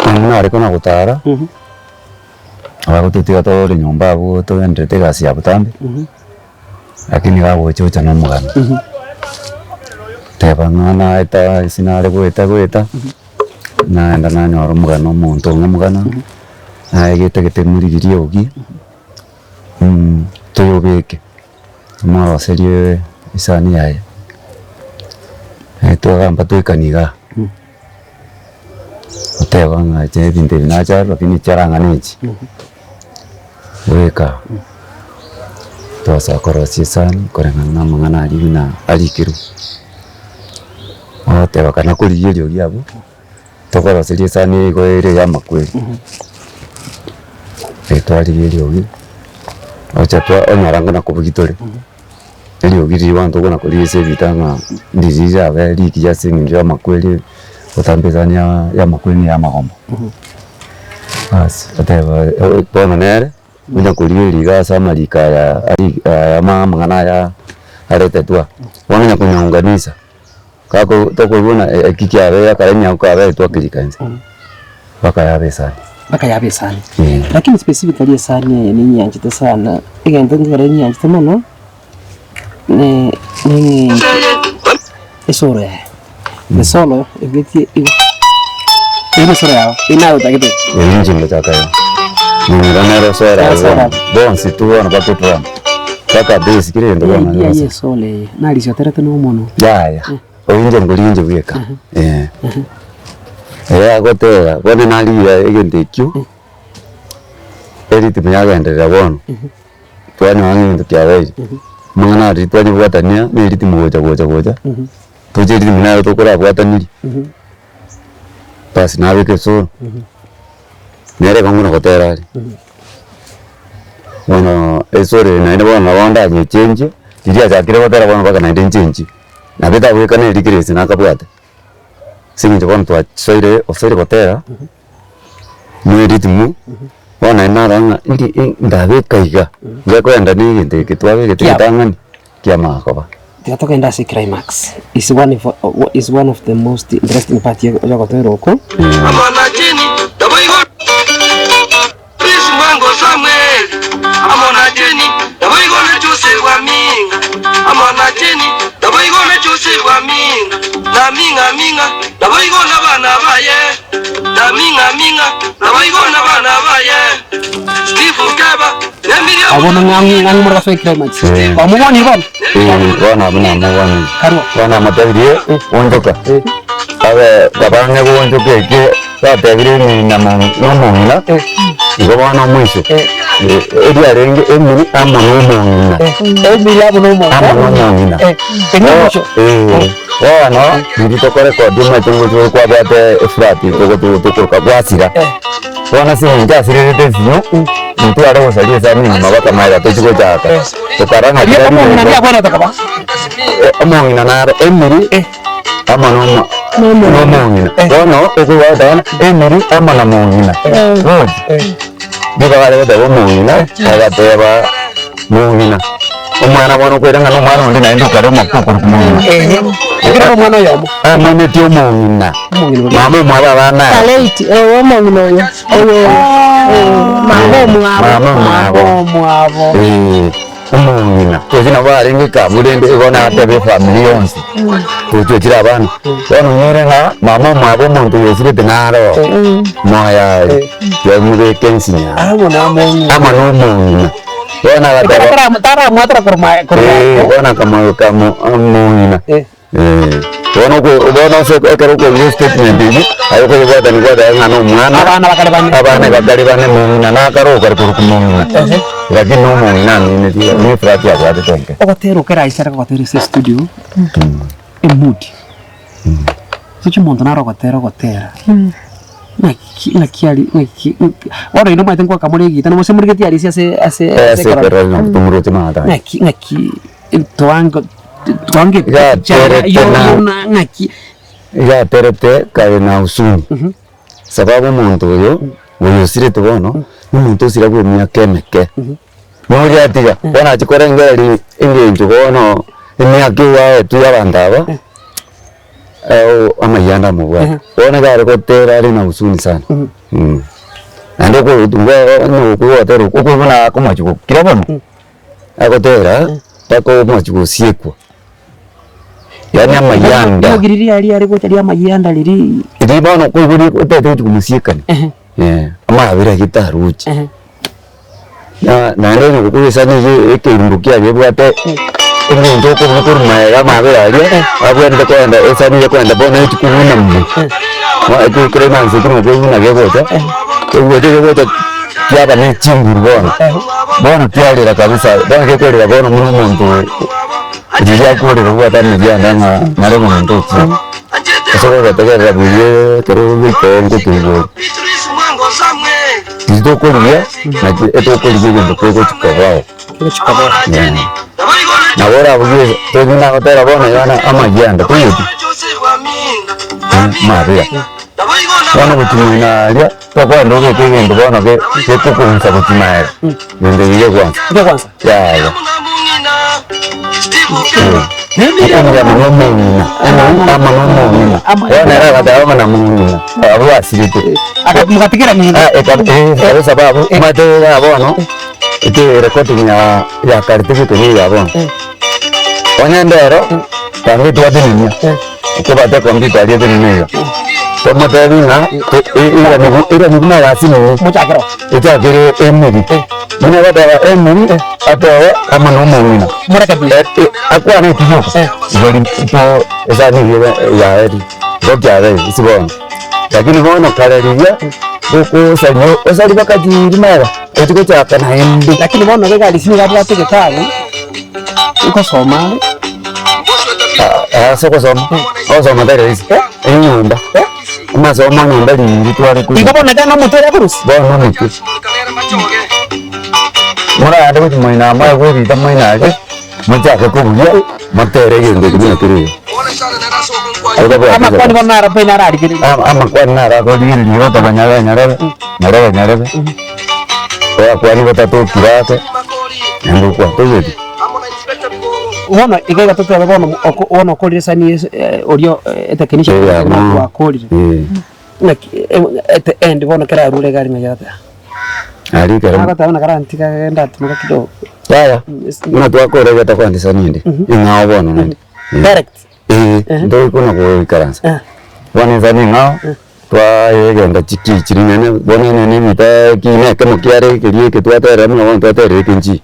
Nare kona gotara. Abagototiga tore nyomba abwo togendererete egasi ya botambe, lakini iga agocha ocha na omogano, teba ng'a naeta ase nare goeta goeta, naenda nanyora omogano omonto ong'e omogano, naye getagete morigirie ogie, toyobeke, tomoroserie esani yaye, twagamba toikani igaa. Goteba ng'a inche ebinto ebi nacha aroro lakini chiarang'ana echi, goika twasoa korosia esani koreng'ana na amang'ana aria buna arikirwe. Ogoteba kana korigia eriogi abwo, tokoroseria esani eye igo ere ya amakweri, twarigia eriogi, ocha twa onyora ng'a nakobugia tore. Eriogi riria abanto okona korigia ase ebita ng'a ndiri rirabe rigiya ase eng'encho y'amakweri gotambe esani ya y'amakweri na ey'amagombo. Baas, oteba bono nere, onya korigia eriga ase amariko aya ari aya ama amang'ana aya aretetwe aa, bono onya konyaunganisa, kako tokoigwa buna eki kiabeire akare onye kaberetwe akerika inse, mpaka yabe esani. Mpaka yabe esani. Lakini specifically esani eye ninyianchete sana, egento nkere nyianchete mono, ne neng'encho esoro yaye, esolo ebetie igo, eye nesoro yao, eye naye otagete. Eye inche ngochaka iga, momura nere osore Nere osore bono, abwo. bonsi tu bono batotwana, mpaka base kera egento bono Idea yonsi. ya esolo eye, narisia oterete na omonwe. Yaya, oyo inche nkorigia inche bweka, eh. Ere agotera, bono narigia egento ekio, eritimo yagenderera bono. Twanyora ng'a egento kiabeire, amang'ana aria twanyebwatania na eritimo gocha gocha gocha, toche eritimo naro tokorabwatanirie, basi nabeka esoro, nere igo ng'ina gotera are. Bono esoro eye naende bono nabo ndanyechenjie, riria achakire gotera bono mpaka naende nchenjie, nabo etagwekana eria kera ase nakabwate, ase eng'encho bono twasoire osoire gotera. Na eritimo, bono naende narora ng'a eri ndabeka iga, ngekoenda na egento eke twabegete ritang'ani, kiamanya koba. Tiga togende ase climax, is one of is one of the most interesting part ya ogotera oko. Amo na Jeni, naboigo Chris Mwango Samuel, amo na Jeni, naboigo na Jose bw'Aminga, amo na Jeni, naboigo na Jose bw'Aminga, na Ming'a-ming'a, naboigo nabana baye, na Ming'a-ming'a, naboigo nabana baye, Steve Keba, na Miriam Abwo ng'ang'u ng'ang'u more gosoa eclimax. Eh. Omobonire bono? Eh, bono abwo namobonire. Karua. Bono namotebirie, onchoka. Abe kabang'e goonchoka eke batebire eng'ina nomong'ina, igo bono omoiso, eriarenge emiri amo nomong'ina. Emiri amo nomong'ina. Amo nomong'ina. Eri omoiso. Bono riria tokorekodia omanyete ngochi kwabwate eflat tokoroka gwasira. Bono ase eng'encho asirerete esinyo, intwe are gosaria esani nyuma bakamanya tochi gochaka. Tokarora ng'a Erio omong'ina ndiabwenerete koba. Omong'ina naro emiri. Amo nomo nomong'ina. Bono okobwata bono emeri amo na mong'ina. Roche? Nigo bare goteba omong'ina, bagateba mong'ina. Omwana bono okoira ng'a nomwana onde naende okare omoke okorokwa mong'ina. Ekero ore omwana oyomo. Amanyeti omong'ina. Omong'ina oria. Mama omwabo abana aba. Kaleti, oyo omong'ina oyo, oyo mama omwabo. Mama omwabo. Omwabo. Eh. Omong'ina tochi nabo arenge ekabu rende igo natebe efamiri yonsi tochi ochire abana bono onyore ng'a mama omwabo omonto oyosirete naro oo moyo are yamobeka ensinya Amo na omong'ina. amo na omong'ina bono agateba Taramwatera korwa ma- korwa eh, bono akamoika mo omong'ina. Bono okwe bono ase ekero okoigwa estatement eywo, aye okoyebwatania gwateba ng'a na omwana, Abana bakare bane. abana bakare bane mong'ina nakare okare korokwa mong'ina, lakini omong'ina aminetie ne eflat abwatete enke. Ogotera okere aise are gogotera ase estudio, emood, inche omonto nare ogotera ogotera. Ng'aki ng'aki aria ng'aki bono inwe omanyete ngoaka more egita na mose morigetie arisia ase ase Ase ase ekerore. ekerore nabo tomoroche maatani. Ng'aki ng'aki twango twange Gaterete yo na- yo na ng'aki Igaterete kare na huzuni, sababu omonto oyo, oyo osirete bono, na omonto osira bwa emiaka emeke. Noria atiga, bono achia korengereria eng'encho bono emiaka eywo aetwe ya abanto aba, amayanda amobwate. Bono iga are gotera are na huzuni sana naende onye okogotera okwo buna akomochia gokira bono, agotera mpaka omochie gosiekwa. Yaani amayanda. Rirogi riria riare gocha ria amayanda riria. Riria bono okoigwa otagete gochia komosiekania, Ehe. amabera ayio tarochi. Ehe. Na naende onye gokoyesa nigo ekeirungo kiaye ebwate eng'encho okobua korwa magega amabera aria, abwenerete kogenda esani eria ekogenda bono echi kobuna mbu, ekero emansa ekio nabo kebuna gegocha, kegocha kegocha kiaba ne chinguru bono, bono kiarera kabisa, bono gekorera bono buna omonto riria akorera obwate amabianda ng'a nare omonto okure. Ase ogotegerera buya ekero ogoika ngoka igoro. Intwe tokorigia naki etokorigia egento kegochi kobao. Nabo orabugie tonya nagotera bono iga na amagianda toigweti? Mabera. Bono gochimina aria tokogenda obeke egento bono ge gekokounsa gochima ere, egento ekio gekwansa. Gekwansa? Yaya. Okomoremia na omong'ina, ama na omong'ina, bono ere agateba ng'a na mong'ina, abwo basirete. Mogatigera ng'ina. Ere sababu, omanyete iga bono, eke recording ya ya kare tebete nigo ya bono. Onye ndero, tango twatenenia, okobate computer aria etenene iga, tomotebi ng'a irani buna yasinini. Mochakero. Echakere emeri, buna egoteba emeri, atebe amo na omong'ina. Morekebie. Akwane ekiyoka, igo rituko esani eria yaye igo kiabeire ase bono. Lakini bono kare riria, gokosaria osarie mpaka chiri magega, ochie gochaka naende. Lakini bono iga egari nigo abwate egetabu, nkosoma are. Ase ogosoma, ogosoma tari rahisi, enyomba. Amasomo nyomba riiri tware koigwa. Igo bono ekero nomotwe oria akorusia. Bono omotwe. Moragende gochia moino amo aye bwerita moino aria, mochake kobugia, motere egento ekio buna kere iga. Amakwani bono naro pai nararigereria. Amakwani naro akorigereria goteba nyarebe nyarebe, nyarebe nyarebe, oyakwani gotatokire ake, naende okwa toigweti. Bono iga iga totebe bono oko bono okorire esani ase oria etechnician Eh, amo. gwakorire, Eh. ng'aki ete end bono ekero arure egari ng'ai agoteba? Aria ekero Agoteba buna karantiga agende atimoke kidogo. Yaya, buna twakora iga tokoenda esani ende, eng'ao bono naende. Direct? Eh, ntokona goikaransa. Eh. Bono esani eng'ao, twayegenda chikii chiria nene, bono nene emita kina ekemo kiare keria eke twaterera buna bono twaterera ekenchii.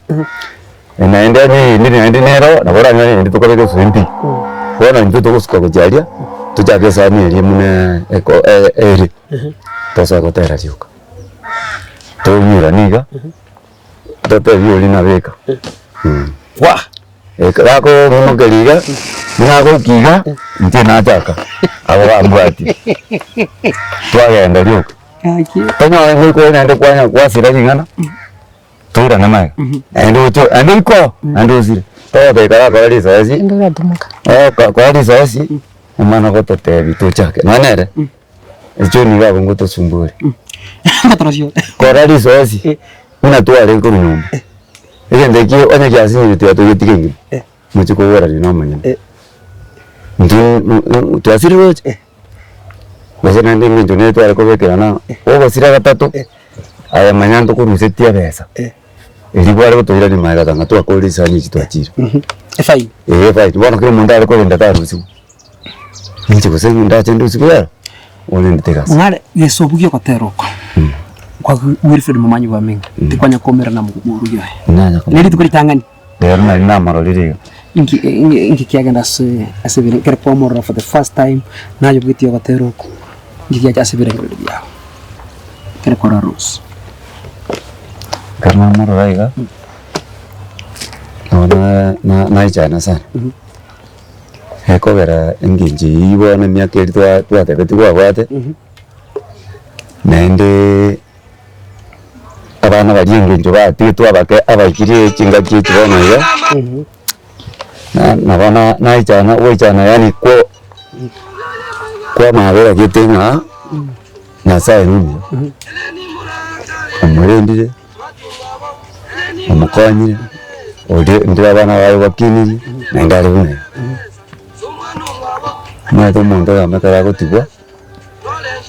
Naende onye eyende naende nero, nabo oranyore eyende tokobeka eswenti. Bono intwe togosuka gochia aria, tochake esani eria buna eko ere, tosoe gotera rioka. Toinyeranie iga, totebie oria nabeka. Wah! Ekero akong'imokeria iga, buna agoika iga, inche nachaka, abo bambwatia. Twagenda rioka. Tonyore ngoika oyo naende kwanya kwasira ring'ana. Toirane magega, naende oche naende iko, naende osire. Togotebia karakore risoesi, Naende ogatimoka. kora risoesi, omana gototebia tochake, nonya nere, echio nigo abwo ngotosumbore. Kora risoesi, buna twarenge korwa nyomba, egento ekio onye giasinyire tiga togetige engima, mochie koborania na omonyene. Intwe twasire roche, gose naende eng'encho nere tware kobekerana, ogosira gatato. Aye manya ntokorusetie ebesa, erio kware gotoirania magega tanga twakorire chisani echi twachire. Efaini. Eeh efaini, bono kera omonto are korenda tarusiwa, inche gose ndache ndusiwe ero, bono ndete egasi. Mong'are gesobu giogotera oko kwa Wilfred Momanyi bwa Minga tikwanya koumerana morugi oye. Nanya Ne rituko ritang'ani. Rero nari namororire iga. Inki inki kiagenda ase ase ebire ekero kwamorora for the first time naye obwetie ogotera oko, inki giacha ase ebirengererio biao ekero kwarora Rose? Ekero namorora iga, nabo na- naichana sana, ekogera engencho eywo bono emiaka eria twa twatebeti kwabwate. Naende abana baria engencho batigetwe abake abaikire chingaki echi bono iga, na nabo na naichana goichana yaani kwo kwamabera gete ng'a Nyasaye nomuya, omorendire, omokonyire, oria ndire abana baye bakinirie, naende are buna ere. Omanyete omonto oyomo ekero agotigwa.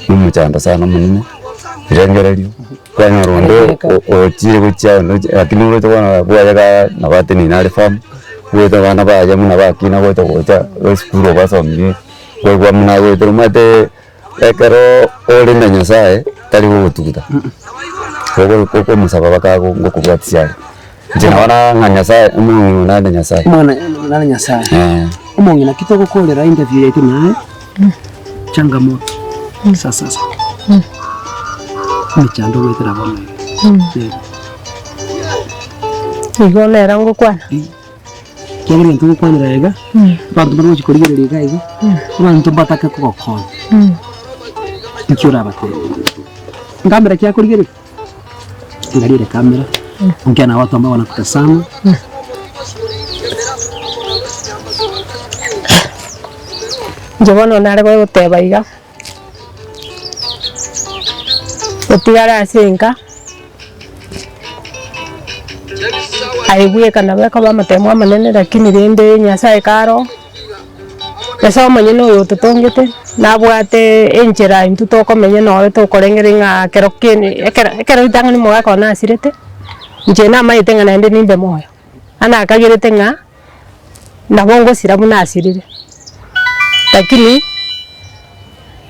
Nomochando sana omonene, rirengererio, kwanyora onde ochire gochia onde ochi lakini oroche bono bwaye igaa nabo ateneine are firm, bwete abana baye buna bakina gocha gocha esukuru obasomie, kwaigwa buna agoetera omanyete ekero ore na nyasaye tari gogotuguta, okomosaba mpaka ngokobwatisia are. Inche nabo ng'a nyasaye omong'ina one nare nyasaye. Omong'ina nare Nyasaye. Eh. Omong'ina ki togokorera interview yaito naye changamoto sasasa emechando ogoetera bono iga nere. Igo nere ngokwana. Ekiagera egento ogokwanera iga, abanto mbare gochia korigereria iga iga, abanto mbatake kogokonya, nki orabatebie? Nkamera ki akorigereria? Angalia ile kamera, ongea na watu ambao wanakutazama. Inche bono nare goteba iga, otigare ase enka, aye bweka nabo ekoba amatemo amanene lakini rende Nyasaye karo. Nyasae omonyene oyo ototongete, nabwate enchera intwe tokomenya noro tokorengereria ng'a ekero kende ekero ekero ritang'ani omogaka one asirete, inche namaete ng'a naende nimbe moyo, ana akagerete ng'a nabo ngosira buna asirire, lakini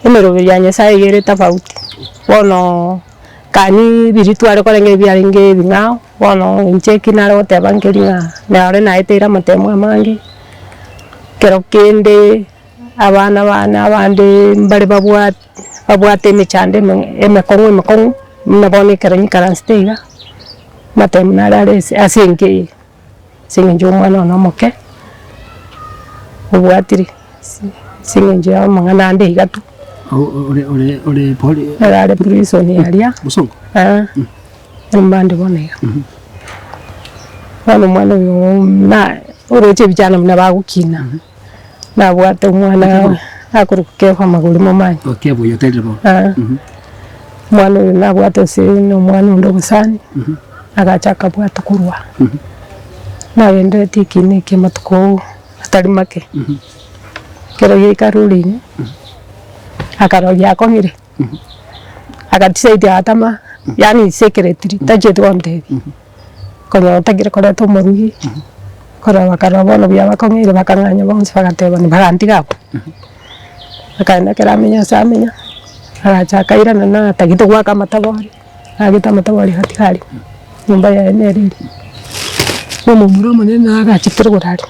emeroberi ya Nyasaye iga ere tofauti, bono kani riria tware korengereria biarenge ebing'ao. Bono inche eki nare goteba nkeri ng'a nare naeteire amatemo amange, ekero kende abana bane abande mbare babwate babwate emechando eme emekong'u emekong'u, buna bono ekero nyikaransete iga, amatemo nare are ase ase enka eye, ase eng'encho omwana one omoke, obwatire ase ase eng'encho ya amang'ana ande iga tu. Ore ore ore pori Ere are prison aria, Bosongo? Mbande bono iga. Bono omwana oyo na oroche ebichana buna bagokina, nabwate omwana akorokwa Kefa Magori Momanyi. Oh, Kefa oyio oterire bono. Omwana oyo nabwate ase na omwana onde obosani, agacha akabwatwa korwa, nagendereti ekina eke amatuko atari make, ekero giaika arure ime, akaroria akong'ire. Agatisaidi agatama, yaani secretly tachieti gontebia, konyora otagire koreta omorugi, korora bakarora bono buya bakong'eire bakang'anya bonsi bagatebani bagantiga abwo. Akaenda ekero amenya ase amenya, agacha akairana natagete goaka amatabori, naagete amatabori agatiga aria, nyomba yaye nere eria. Na omomura omonene naye agachete rogoro aria,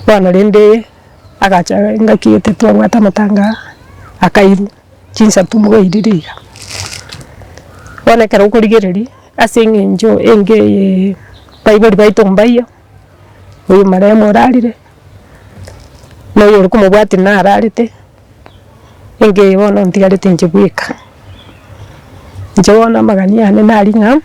bono rende. Agacha engaki gete twabwate amatanga aa, akairwa chinsa tomogairire iga. Bono ekero okorigereria, ase eng'encho enke eye baibori baito mbaiyo, oyo marehemu orarire, na oyo ore komobwatia nararete, enka eye bono ntigarete inche bweka. Inche bono amagani ane nari ng'a.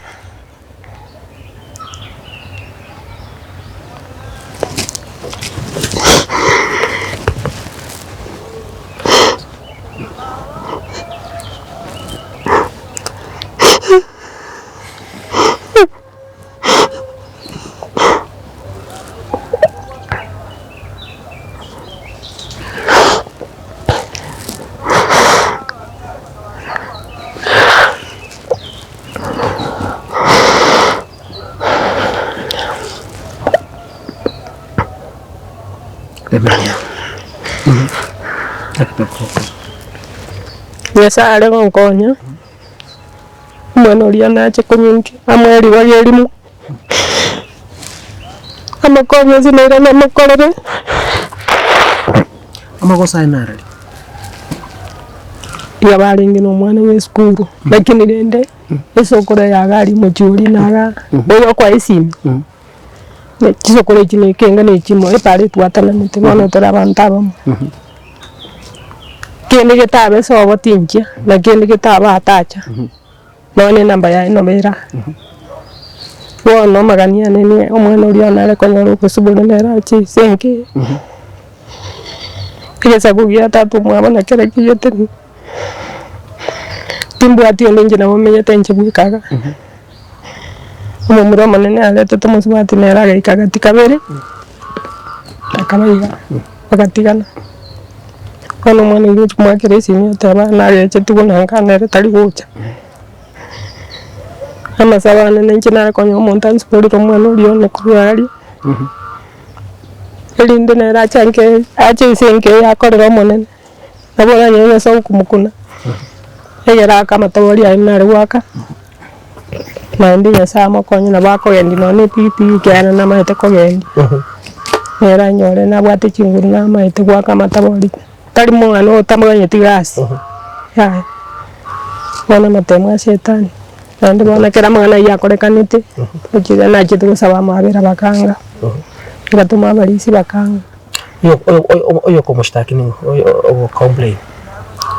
Nyasae are gonkonya, omwana oria nache konyinkia amoe ribaga erimo, amokonye ase nairane amokorere. Amagoso aye narari? Iga barenge na omwana bwa esukuru, lakini rende esokoro eye iga aria omochie oria naga oyo okoa esimi, chisokoro echi na ekenga na echimo epara etwatananete bono tore abanto abamo. Kende getabe sobo tinchia, na kende getabe atacha, nonya na enamba yaye nabo ere aa. Bono amagani ane nigo omwana oria one are konyora obosibore nere ache ase enka eye. Egesaku gia tata omwabo na kera kiyete timbwati onde inche nabo menyete inche bweka iga. Omomura omonene aretete omosubati nere agaika gati kabere, akaba iga, bagatigana. Bono omwana oyio gochia komoakera esimi oteba nagechetigwe na nka nere tari gocha. Amasabo ane ninche nare konya omonto ansiborere omwana oria one korwa aria, erinde nere achange ache ase enka eye akorere omonene. Nabo oranyore Nyasae okomokuna, egere aake amatobori aye buna are goaka, naende Nyasae amokonye nabo akogendia nonye na epikipiki ekiagera namaete kogendia, nere anyore nabwate chinguru namaete goaka amatabori, tari mong'ana otamanyeti gasi, yaya. Bono amatemo a shetani, naende bono ekero amang'ana aywo akorekanete, ekiagera nachete gosaba amabera bakanga, ngatoma abarisia bakanga. Oyokomoshtaki ning'o? Ogo complain.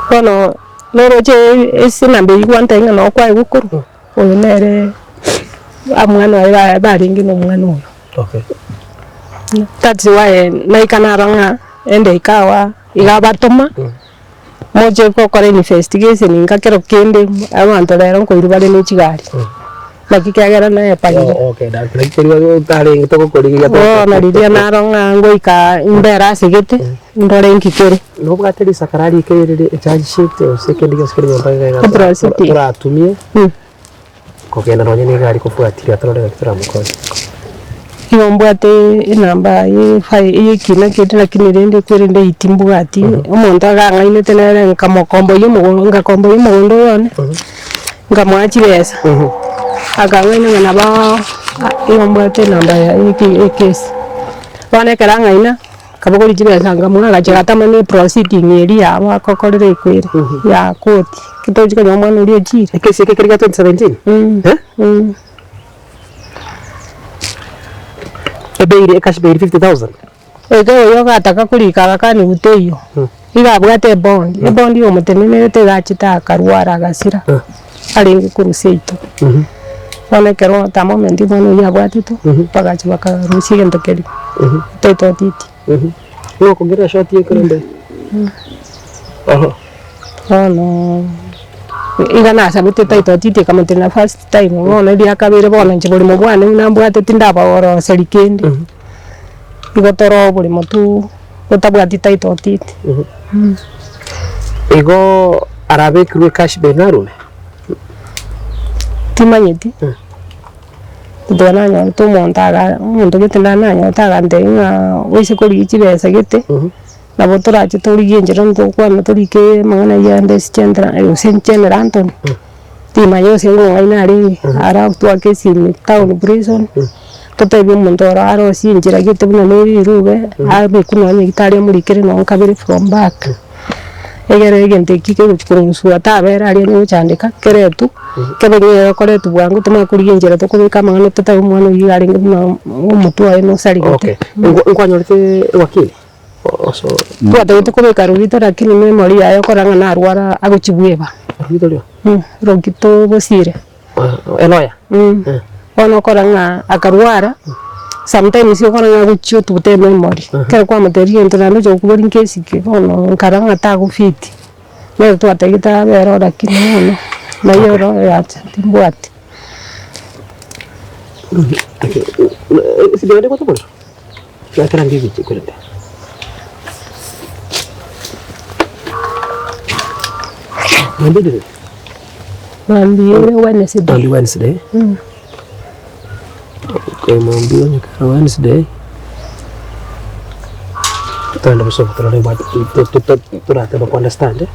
Bono noroche ase enamba eywo gwantebia ng'a noo kwaye gokorwa, oyo nere omwana oye barenge na omwana oyo. Okay. That's why naika naro ng'a ende ikawa iga abatoma, moche gokora investigation inga kero kende abanto rero nkoirwa bare ne chigari. Naki kiagera nayepagire. Oh, okay, naki keria otarenge togokorigeria Bono riria naro ng'a ngoika mbere ase gete, ndore inki kere. Nobwate risakara rike rire echarge sheet gose kende gionsi kere nyomba iga iga Eprositi. toratumie kogenda nonye na egari kofuatilia torore ng'aki toramokonye. Igo mbwate enamba ye efi ye ekina kende lakini rende kwerende eywo timbwati, omonto agang'ainete nere nkamokomboyia omogondo ngakomboyia omogondo oyo one. Nkamoa chibesa, akang'aina ng'a nabo igo mbwate enamba yaye ekesi. Bono ekero ang'aina, nkabogoria chibesa nkamoa agacha agatama na eproceeding eria yabo agokorera ekwere ya koti, ekero tochi konyora omwana oria ochire. Ekesi eke keri gia 2017? Eh? Ebail ecash bail 50,000? Ekero oyio agataka korika agakaniwa teiyo, iga abwate ebondi, ebondi yomotenenerete iga achete akarwara agasira, arenge korwa seito. Bono ekero at a moment omwana oyio abwatetwe, bagacha bakarusia egento keria, title deed. Nokong'ira eshort ekorende. Oho. Bono iga nasabete title deed ekamotenena first time, bono eria kabere bono inche borimo bwane buna mbwate tindabaoroseria kende. Igo tore oborimo tu botabwati title deed. Igo arabekirwe cash bail narume? Timanyeti, tiga nanyorete omonto aga omonto gete ndananyorete agantebia ng'a oise korigia chibesa gete, nabo torache torigie enchera ntokwana torike amang'ana aywo ande ase chentra gose general Anthony, timanya gose ngong'aini arenge, alafu twake esimi town prison. Totebie omonto oro arosie enchera gete buna ne rirube, abekwe nonya nyagetari amorikere nonya kabere from back. Egere egento eki kegochi kong'usua tabera aria onye gochandeka, keretwe, kebe nigo egokoretwa bwango tomanye korigia enchera tokobeka amang'ana totabe omwana oyio iga arenge buna omotwe oye nosarigete. Okay, nkwanyorete wakili? Oso. Twatagete kobeka Rogito lakini memory yaye okora ng'a narwara agochibweba. Rogito rio? Rogito bosire. Eloya. Bono okora ng'a akarwara, sometimes okora ng'a agochia otuguta ememory, ekero kwamotebirie egento naende ocha gokoboria nkesike, bono nkara ng'a tagofiti. Nere twatagete abe ero lakini bono, naye oro yacha timbwati. Mambia ere Wednesday. Mambia Wednesday. Okay, mambia onye kare Wednesday. Togende bosongo torore what torateme ku understand.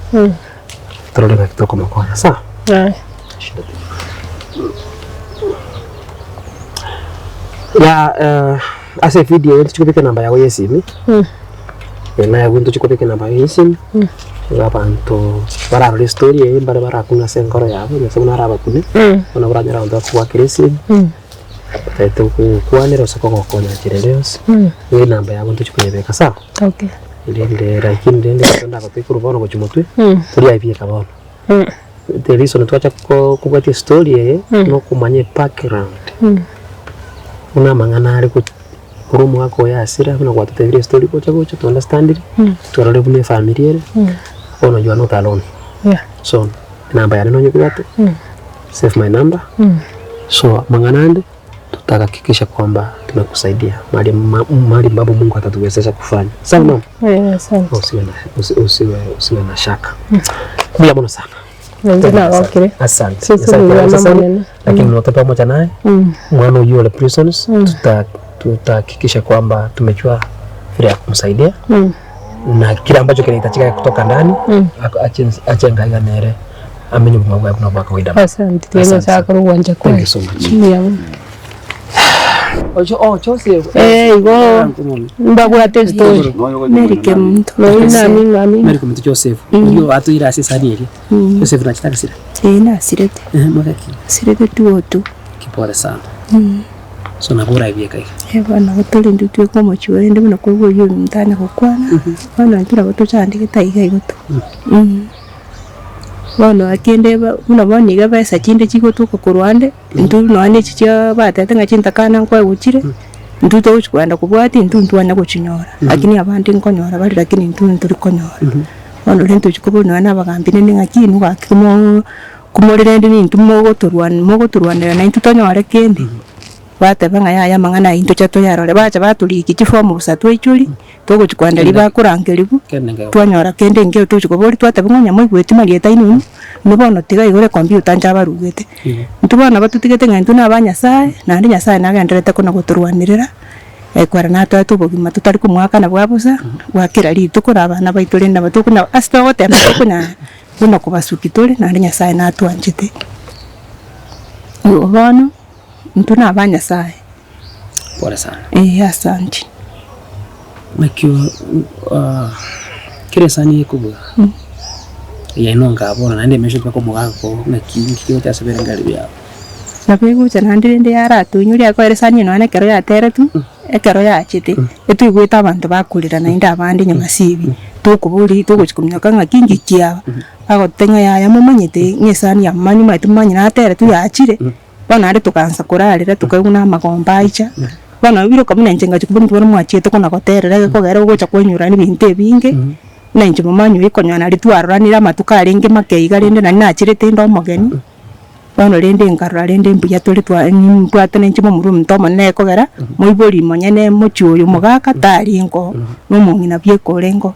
Torore ng'aki tokomokonya sawa? Aye. Ya ase evideo eye ntochi kobeka enamba yago ya esimi. Naye ntochi kobeka enamba yago ya esimi. Iga abanto bararore estory eye mbare barakune ase enkoro yabo, Nyasae buna arabakune, bono baranyore abanto bakogoakera esimi, batagete gokokwanera gose kogokonya nchera ende yonsi, igo enamba yabo ntochi koyebeka sawa. Okay. Rende lakini rende ekero ndagotebie korwa bono gochia motwe, toriabieka bono. The reason twacha ko kobwatia estory eye, nokomanya ebackground, buna amang'ana are go korwa omwaka oyo asire buna gwatotebirie estory gocha gocha to understandiri, twarorire buna efamiri ere, bono you are not alone. So, enamba yane nonyebwate, save my number, so amang'ana ande. Tutahakikisha kwamba tumekusaidia mahali mahali ambapo Mungu atatuwezesha kufanya. Sawa mama? Eh, asante. Usiwe na usiwe usiwe na shaka. Mbuya muno sana. Inche nagokire. Asante. Sisi Asante mbuya sana. monene. Lakini mm. pamoja naye mwana huyu yule prisons tutahakikisha kwamba tumejua vile ya kumsaidia na kile ambacho kinahitajika kutoka ndani ache ngaiga nere amenye obogima bwaye buna bwa kawaida. Asante tiga Asante Nyasaye sana. akore ogwancha Thank kwaye. you so much. Mbuya mono. Ocho, oh, Joseph. Eh, igo mbabwate story. Mary Kemunto. Nonya naming'a aming'a. Mary Kemunto Joseph. Oyo atoire ase esani eria. Joseph nachete agasira. Ee nasirete. Eh, mwaka ki? Nasirete tuotu. Kipore sana. So nabo orabieka iga. Eh bono nabo tore intwe tweka omochie orende buna koigwa oyio omonto tanya gokwana, bono intwe nabo tochandegete aiga igo tu. Bono akende ba buna bono iga besa chinde chigotoka korwa ande, intwe nonya na echi chia batete ng'a chintakana nkoegwa chire, intwe togochi kogenda kobwatia intwe ntwane gochinyora, lakini abande nkonyora bare lakini intwe ntori konyora. Bono rende tochi kobua nonya na abagambi rende ng'aki inwe gaki moo komorerende nintwe mogotorwa mogotorwanera naintwe tonyore kende. Bateba ng'a yaya amang'ana ayio ntoche toyarore, bacha batorikia chifomu bosa twaichoria, togochia kogenda riria bakorangerigwa, twanyora kende nkeiyo togochia koboria twateba ng'a onye moigweti marieta aino inwe, inwe bono tiga igoro ecomputer inche abarugete. Intwe bono nabo totigete ng'a intwe na aba Nyasaye, naende Nyasaye nagendererete kona gotorwanerera, ekero natoete obogima totari komoakana bwa bosa, bwa kera rituko na abana baito rende nabo tokona ase togotema tokonyara buna kobasukia tore, naende Nyasaye natwanchete. Igo bono. Intwe naba Nyasaye. Pole sana. Ee asanti. Naki kera esani ekobua yaino nka bono naende emesha mpaka omogaka oo naki nki kegocha ase ebirengererio biao. Nabo egocha naende rende yaratoinyoria akoera esani eye nonya ekero yateretwe, ekero yachete, etoigwete abanto bakorera naende abande nyuma ase ebi, tokoboria togochi kominyoka ng'aki nki kiaba, bagoteba ng'a yaya momanyete ng'a esani ya mani omanyete momanye nateretwe yachire. Bono naende tokaansa korarera tokaigwa na amagomba aicha, bono biroka buna inche ngachia kobua intwe bono mwachiete kona goterera egekogera ogocha kwanyora na ebinto ebinge, buna inche momanywe oikonyora naria twaroranire amatuko arenge make iga rende nari nacherete inde omogeni, bono rende nkarora rende mbuya tore twa mbwate na inche momura omonto omonene ekogera, moibori monyene mochie oyo omogaka tarenge oo, na omong'ina bieka orenge oo.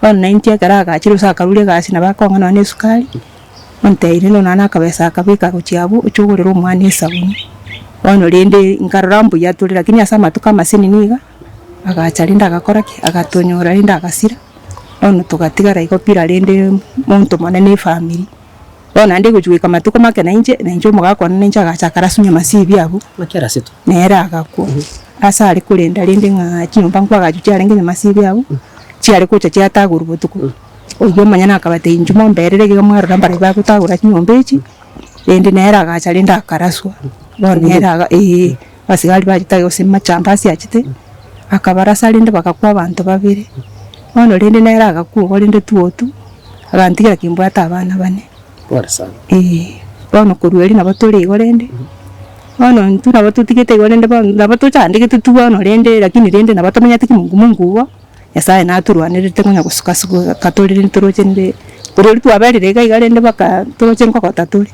Bono na inche ekero agachire gose akarure egasi nabo akong'a nonya na esukari. Ontebirie nonya na akabesa akabeka gochia abwo oche ogorere omwana esabuni. Bono rende nkarora mbuya tore lakini ase amatuko amasinini iga, agacha rende agakora ki? Agatonyora rende agasira, bono togatigara igo bila rende monto monene efamiri. Bono naende egochi goika matuko make nainche, nainche omogaka one nainche agacha akarasunya masibi abwo, Naki arasetwe? nere agakwa. Ase are korenda rende ng'a chinyomba nkoagachwa chiarenge nyamasibi abwo, chiare gocha chiatagorwa botuko. Oyio omonyene akabatebia, Inchuo momberere iga mwarora mbarabwo bagotagora chinyomba echi, rende nere agacha rende akaraswa, bono nere aga eeh, abasigari bachete gose machambasi achete, akabarasa rende bagakwa abanto babere. Bono rende nere agakwa igo rende twotu, agantigera kimbwate abana bane. Pole sana. Eeh, bono korwa erio nabo tore igo rende, bono intwe nabo totigete igo rende bono nabo tochandegete tu bono rende lakini rende nabo tomenyete kimungu mungu igo. Nyasaye naturwanerete konya gosuka suka tore rende toroche rende korwa twaberire iga iga rende mpaka toroche nkogota tore.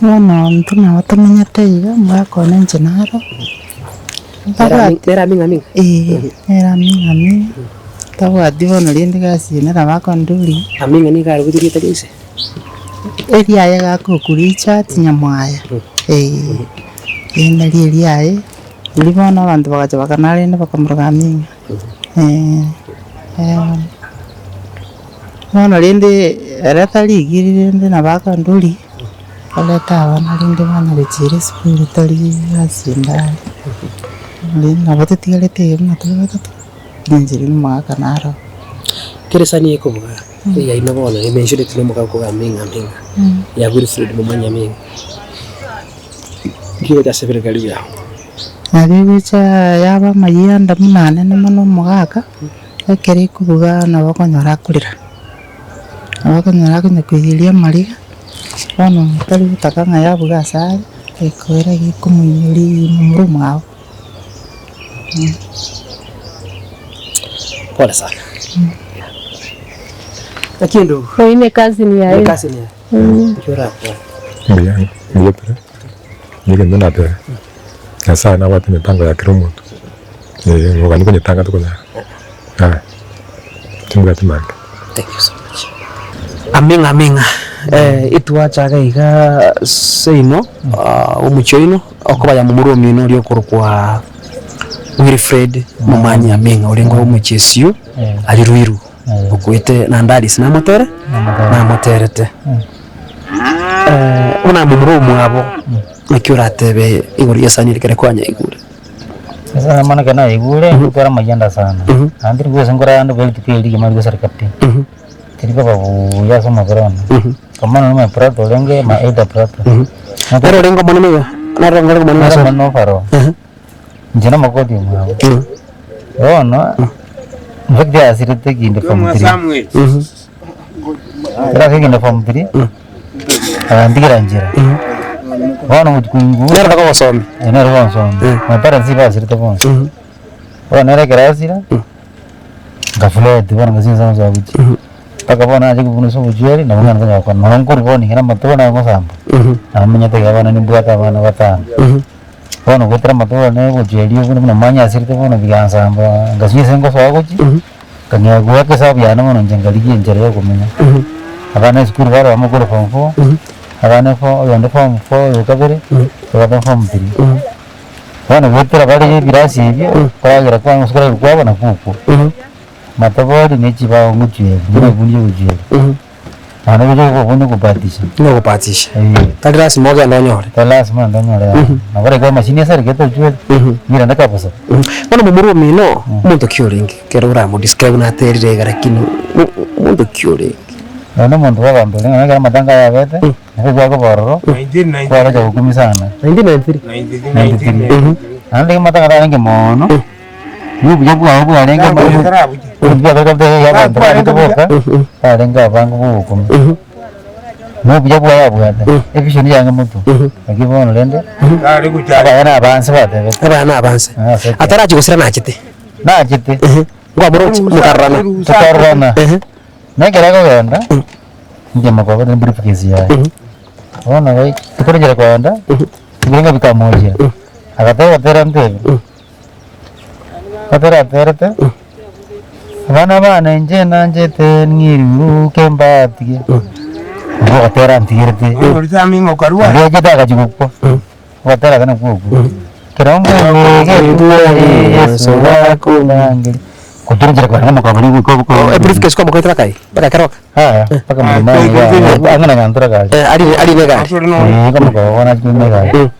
Bono intwe nabo tomenyete iga, omogaka one inche naro, ntabwati Nere aming'aming'a? Eeh, nere aming'aming'a, ntabwati bono rende gasi eye nere abakonduria. Aming'a nigo arogetwe rieta ria ise? Eriaye gakokwa Richard Nyamwaya, eeh, eri nario eriaye, riria bono abanto bagacha bakanara rende bakamoroka Aming'a, eeh, bono. Bono rende ere tarigiri rende nabo akondoria, arete abana rende banyare chiira esukuru tari gasi ende are, rende nabo totigarete iga buna tore batato, inche rende omogaka naro. Kera esani ekobuga. Yaino bono ementioneti na omogaka ogo aming'a aming'a, ya Wilfred Momanyi aming'a. Nki gocha ase ebirengererio biao? Nabo egocha yaba amayianda buna anene mono omogaka, ekero ekobuga nabo okonyora akorera, nabo okonyora akonya koiyeria amariga, bono tari gotaka ng'a yabuga ase are, ekoera gekomoiyeria momura omwabo. Pole sana. Naki endugu? Oyo ne cousin yaye. Ne cousin yaye. Nki orakwane? Mbuya mbuya tore, nigo natebe, Nyasaye nabwate emipango ya kera omonto, ogani konyetanga tokonyara, yaya, timbwati mange. Thank you so much. Aming'a aming'a etwachaga iga seino omochie oino okoba ya momura omino oria okorokwa Wilfred Momanyi Aming'a orenge omochie esiu aria Ruiru okwete naende Alice namotere namoterete buna momura omwabo naki oratebe igoro y'esani ere ekero kwanyaigure. Ase mono ekero nayaigure, nkotwara amayianda sana, naende tiri gose nkore ande buya rituko eri rigima rigosareka pi, tiri koba buya ase omobere one. Kwa mfano my brother orenge my elder brother, Nere orenge omonene iga? Nere orenge omonene nere ase ore? omonene overall, inche na omokoti omwabo. Bono, in fact asirete kinde form three, ekero asirete form three. Agantigera nchera. Bono ngochia koigwa. Nere bakogosomia? Eh, nere ogonsomia. My parents basirete bonsi. Bono nere ekero asira, nkafleti bono ngasinya ase amasomo gochia. Mpaka bono nacha kobuna ase obochweri, nabo ng'ana konya gokora. Nabo nkorwa bono niga na amatuko naye ngosamba. Namenyete iga bono nimbwate abana batano. Bono goetera amatuko na obochweri obwo buna manya asirete bono bigansamba, ngasinya ase ngosoa gochia. Nkang'ea goaka esabu yane mono inche nkarigia enchera ya okomenya. Abana esukuru bare abamo korwa form four, abana fo oyonde form four oyo kabere, oyobe form three. Bono goetera bare ebirasi ebio, koragera kwabo gose koragera kwabo nakwo okwo. Matobori ne chibao ngochweria, buna ebundi ogochweria. Naende gocha okobuna okobatisha. Nogobatisha. Tari lasima ogende onyore. Tari lasima ogende onyore yaya. Nabo oraike emachine esarigete ochwere, ng'irande kabisa. Bono momura omino, omonto ki orenge ekero oramodescribe buna aterire iga lakini omonto ki orenge? Oyo na omonto bwa abanto orenge nonye ekero amatanga aya abete, nabo kwakoba ororo, kwarocha gokumia sana. 1993? 93. Naende amatanga tarenge moono. Nobuya bwao bwarenge abanto barenge boka, barenge abange bogokumia. Nobuya bwaye abwate, evision yange motwe, naki bono rende, abaya na abanse batebete. Abaya na abanse. Atarachia gosira nachete. Nachete. Nkwamoronche mokarorana. Tokarorana. Na ekero akogenda, inche mokoba ne briefcase yaye. Bono tokorengera kogenda, ebirengo bikamochia, agateba tera ntebe. Bataraterete, abana bane inche nanchete ng'iruruke mbatige, nabo ogotera ntigerete, oria ochete agachia gokwa, ogotera aka nakwo okwo, ekero mbwegete Yeso gakondangeria, gotorinchera kare omokaba oria goika obokong'u. Ebriefcase kwamokorete mpaka aye? Mpaka keroka? Yaya, mpaka mlima iga, ang'e na nyantura gari. Ari ari ne egari. Eh, kama kwa wana chikumi gari.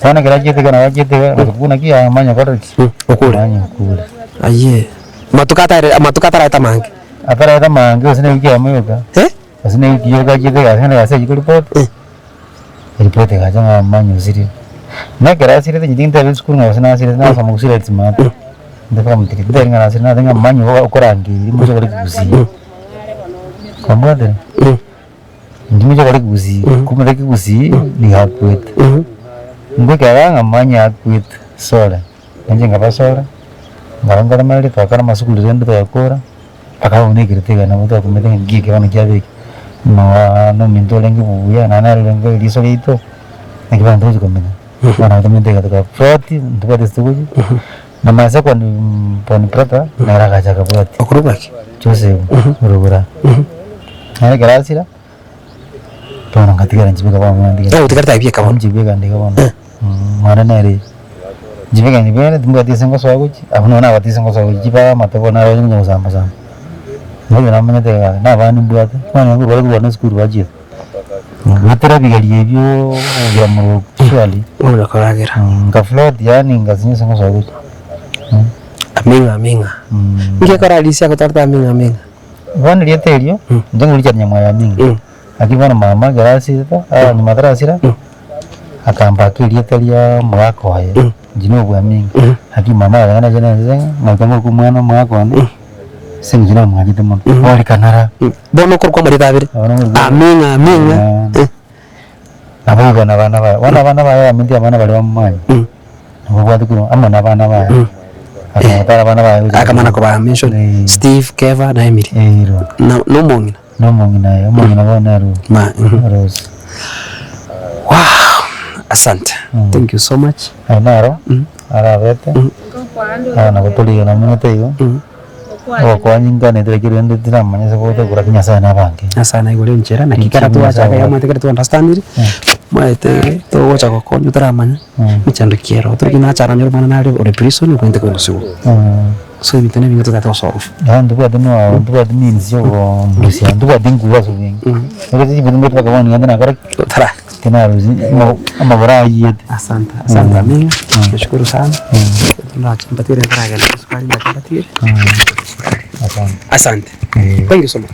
Bono ekero achiete iga nabo achiete iga, gose naki amanye gokora ki? Okure. Amanye okure. Aye, amatuko atare amatuko ataraeta amange. Ataraeta amange gose na ewiki eyemo yoka. Eh? Gose na ewiki yoka achiete egasi naende egasi aywo koripoti, eripoti egacha ng'a amanye osirire. Na ekero asirete inche ntebe esukuru ng'a gose nasirete nasoma gusii right smart, nde form three, ntebe ng'a nasirete nase ng'a amanye igo okorangeria moche okore kegusii. Kwabwatire? Inche moche okore kegusii, kumbe kegusii nigo akwete. Ngoikera ng'a amanye akwete, sore, nainche nkaba sore, nkaba nkoremereria twakora amasukuru rende twakora. Mpaka bono ekerito eke nabo twakumete ng'a nki eke bono kiaba eke, noaa na ominto orenge buya naende nare orenge eriso riaito, naki bono togochi komenya. Bono nabo tomenyete iga tokafuati ntobwati ase togochia, na my second born brother, nere agacha akabwatia. Okorokwa ki? Joseph Orogora. Nere ekero asira, bono ngatigara inche bweka bono buna ntigare. Naye otigarete aye bweka bono? Inche bweka ndiga bono, mwana nere. Inche bweka nibere timbwati ase ngosoa gochia, abwo nabo nabwate ase ngosoa gochia chibaa amatebo naro onye gosamba samba. Bono namanyete iga na abana nimbwate, abana nigo bare korwa na esukuru bachiete. Goetera ebigeri ebio obogira moroko surely, Bono koragera. nka float yaani ngasinywa ase ngosoa gochia. Aming'a aming'a. Inki ekorarisia gotarete aming'a aming'a? Bono erieta erio, inche ngorichia Nyamwaya Aming'a. Lakini bono mama ekero asirete, nyuma atarasira. Akambaka erieta ria omogaka oye, inche na obwamini, lakini mama aye nache nensese ng'a ngoika ngoroke omwana omogaka one, ase eng'encho namwanchete mono, ore kanara. Bono okorokwa amarieta abere, Bono okorokwa- aming'a aming'a, Eh. Nabo igo na abana baye, bono abana baye bamanyete abana baria bamomanye, nabo obwate korwa amo na abana baye, akamotara abana baye gochia Akamana kobaa mention, Eh. Steve, Keva na Emily. Eh, iro. Na na omong'ina. Na omong'ina oye, omong'ina bono nere oo. Ma Rose. Wow! Asante. Thank you so much. Aye naro, arabete, nabo toriga namanyete igo, ogokonya intaneti lakini rende tiramanya ase gotagora lakini Nyasaye nabange. Nyasaye naigure enchera naki ekero twachaka iga omanyete ekero twa understandire, omanyete togocha gokonya otaramanya, mechando ki ero, tari nachara nanyore omwana nare ore prison obwenerete korusiwa. So ebinto na ebinge totagete gosolve. Yaani ntobwati nonya ntobwati means ya okorusia, ntobwati nguvu ase obweng'e. Ekero chibeti ngotoka bono nigo nakora ki? Otara. Tinarusia amagoro ayiete. Asante, asante amina, nashukuru sana, ndache mbatire ntaragenda esukari ndache mbatire. Asante. Asante, thank you so much.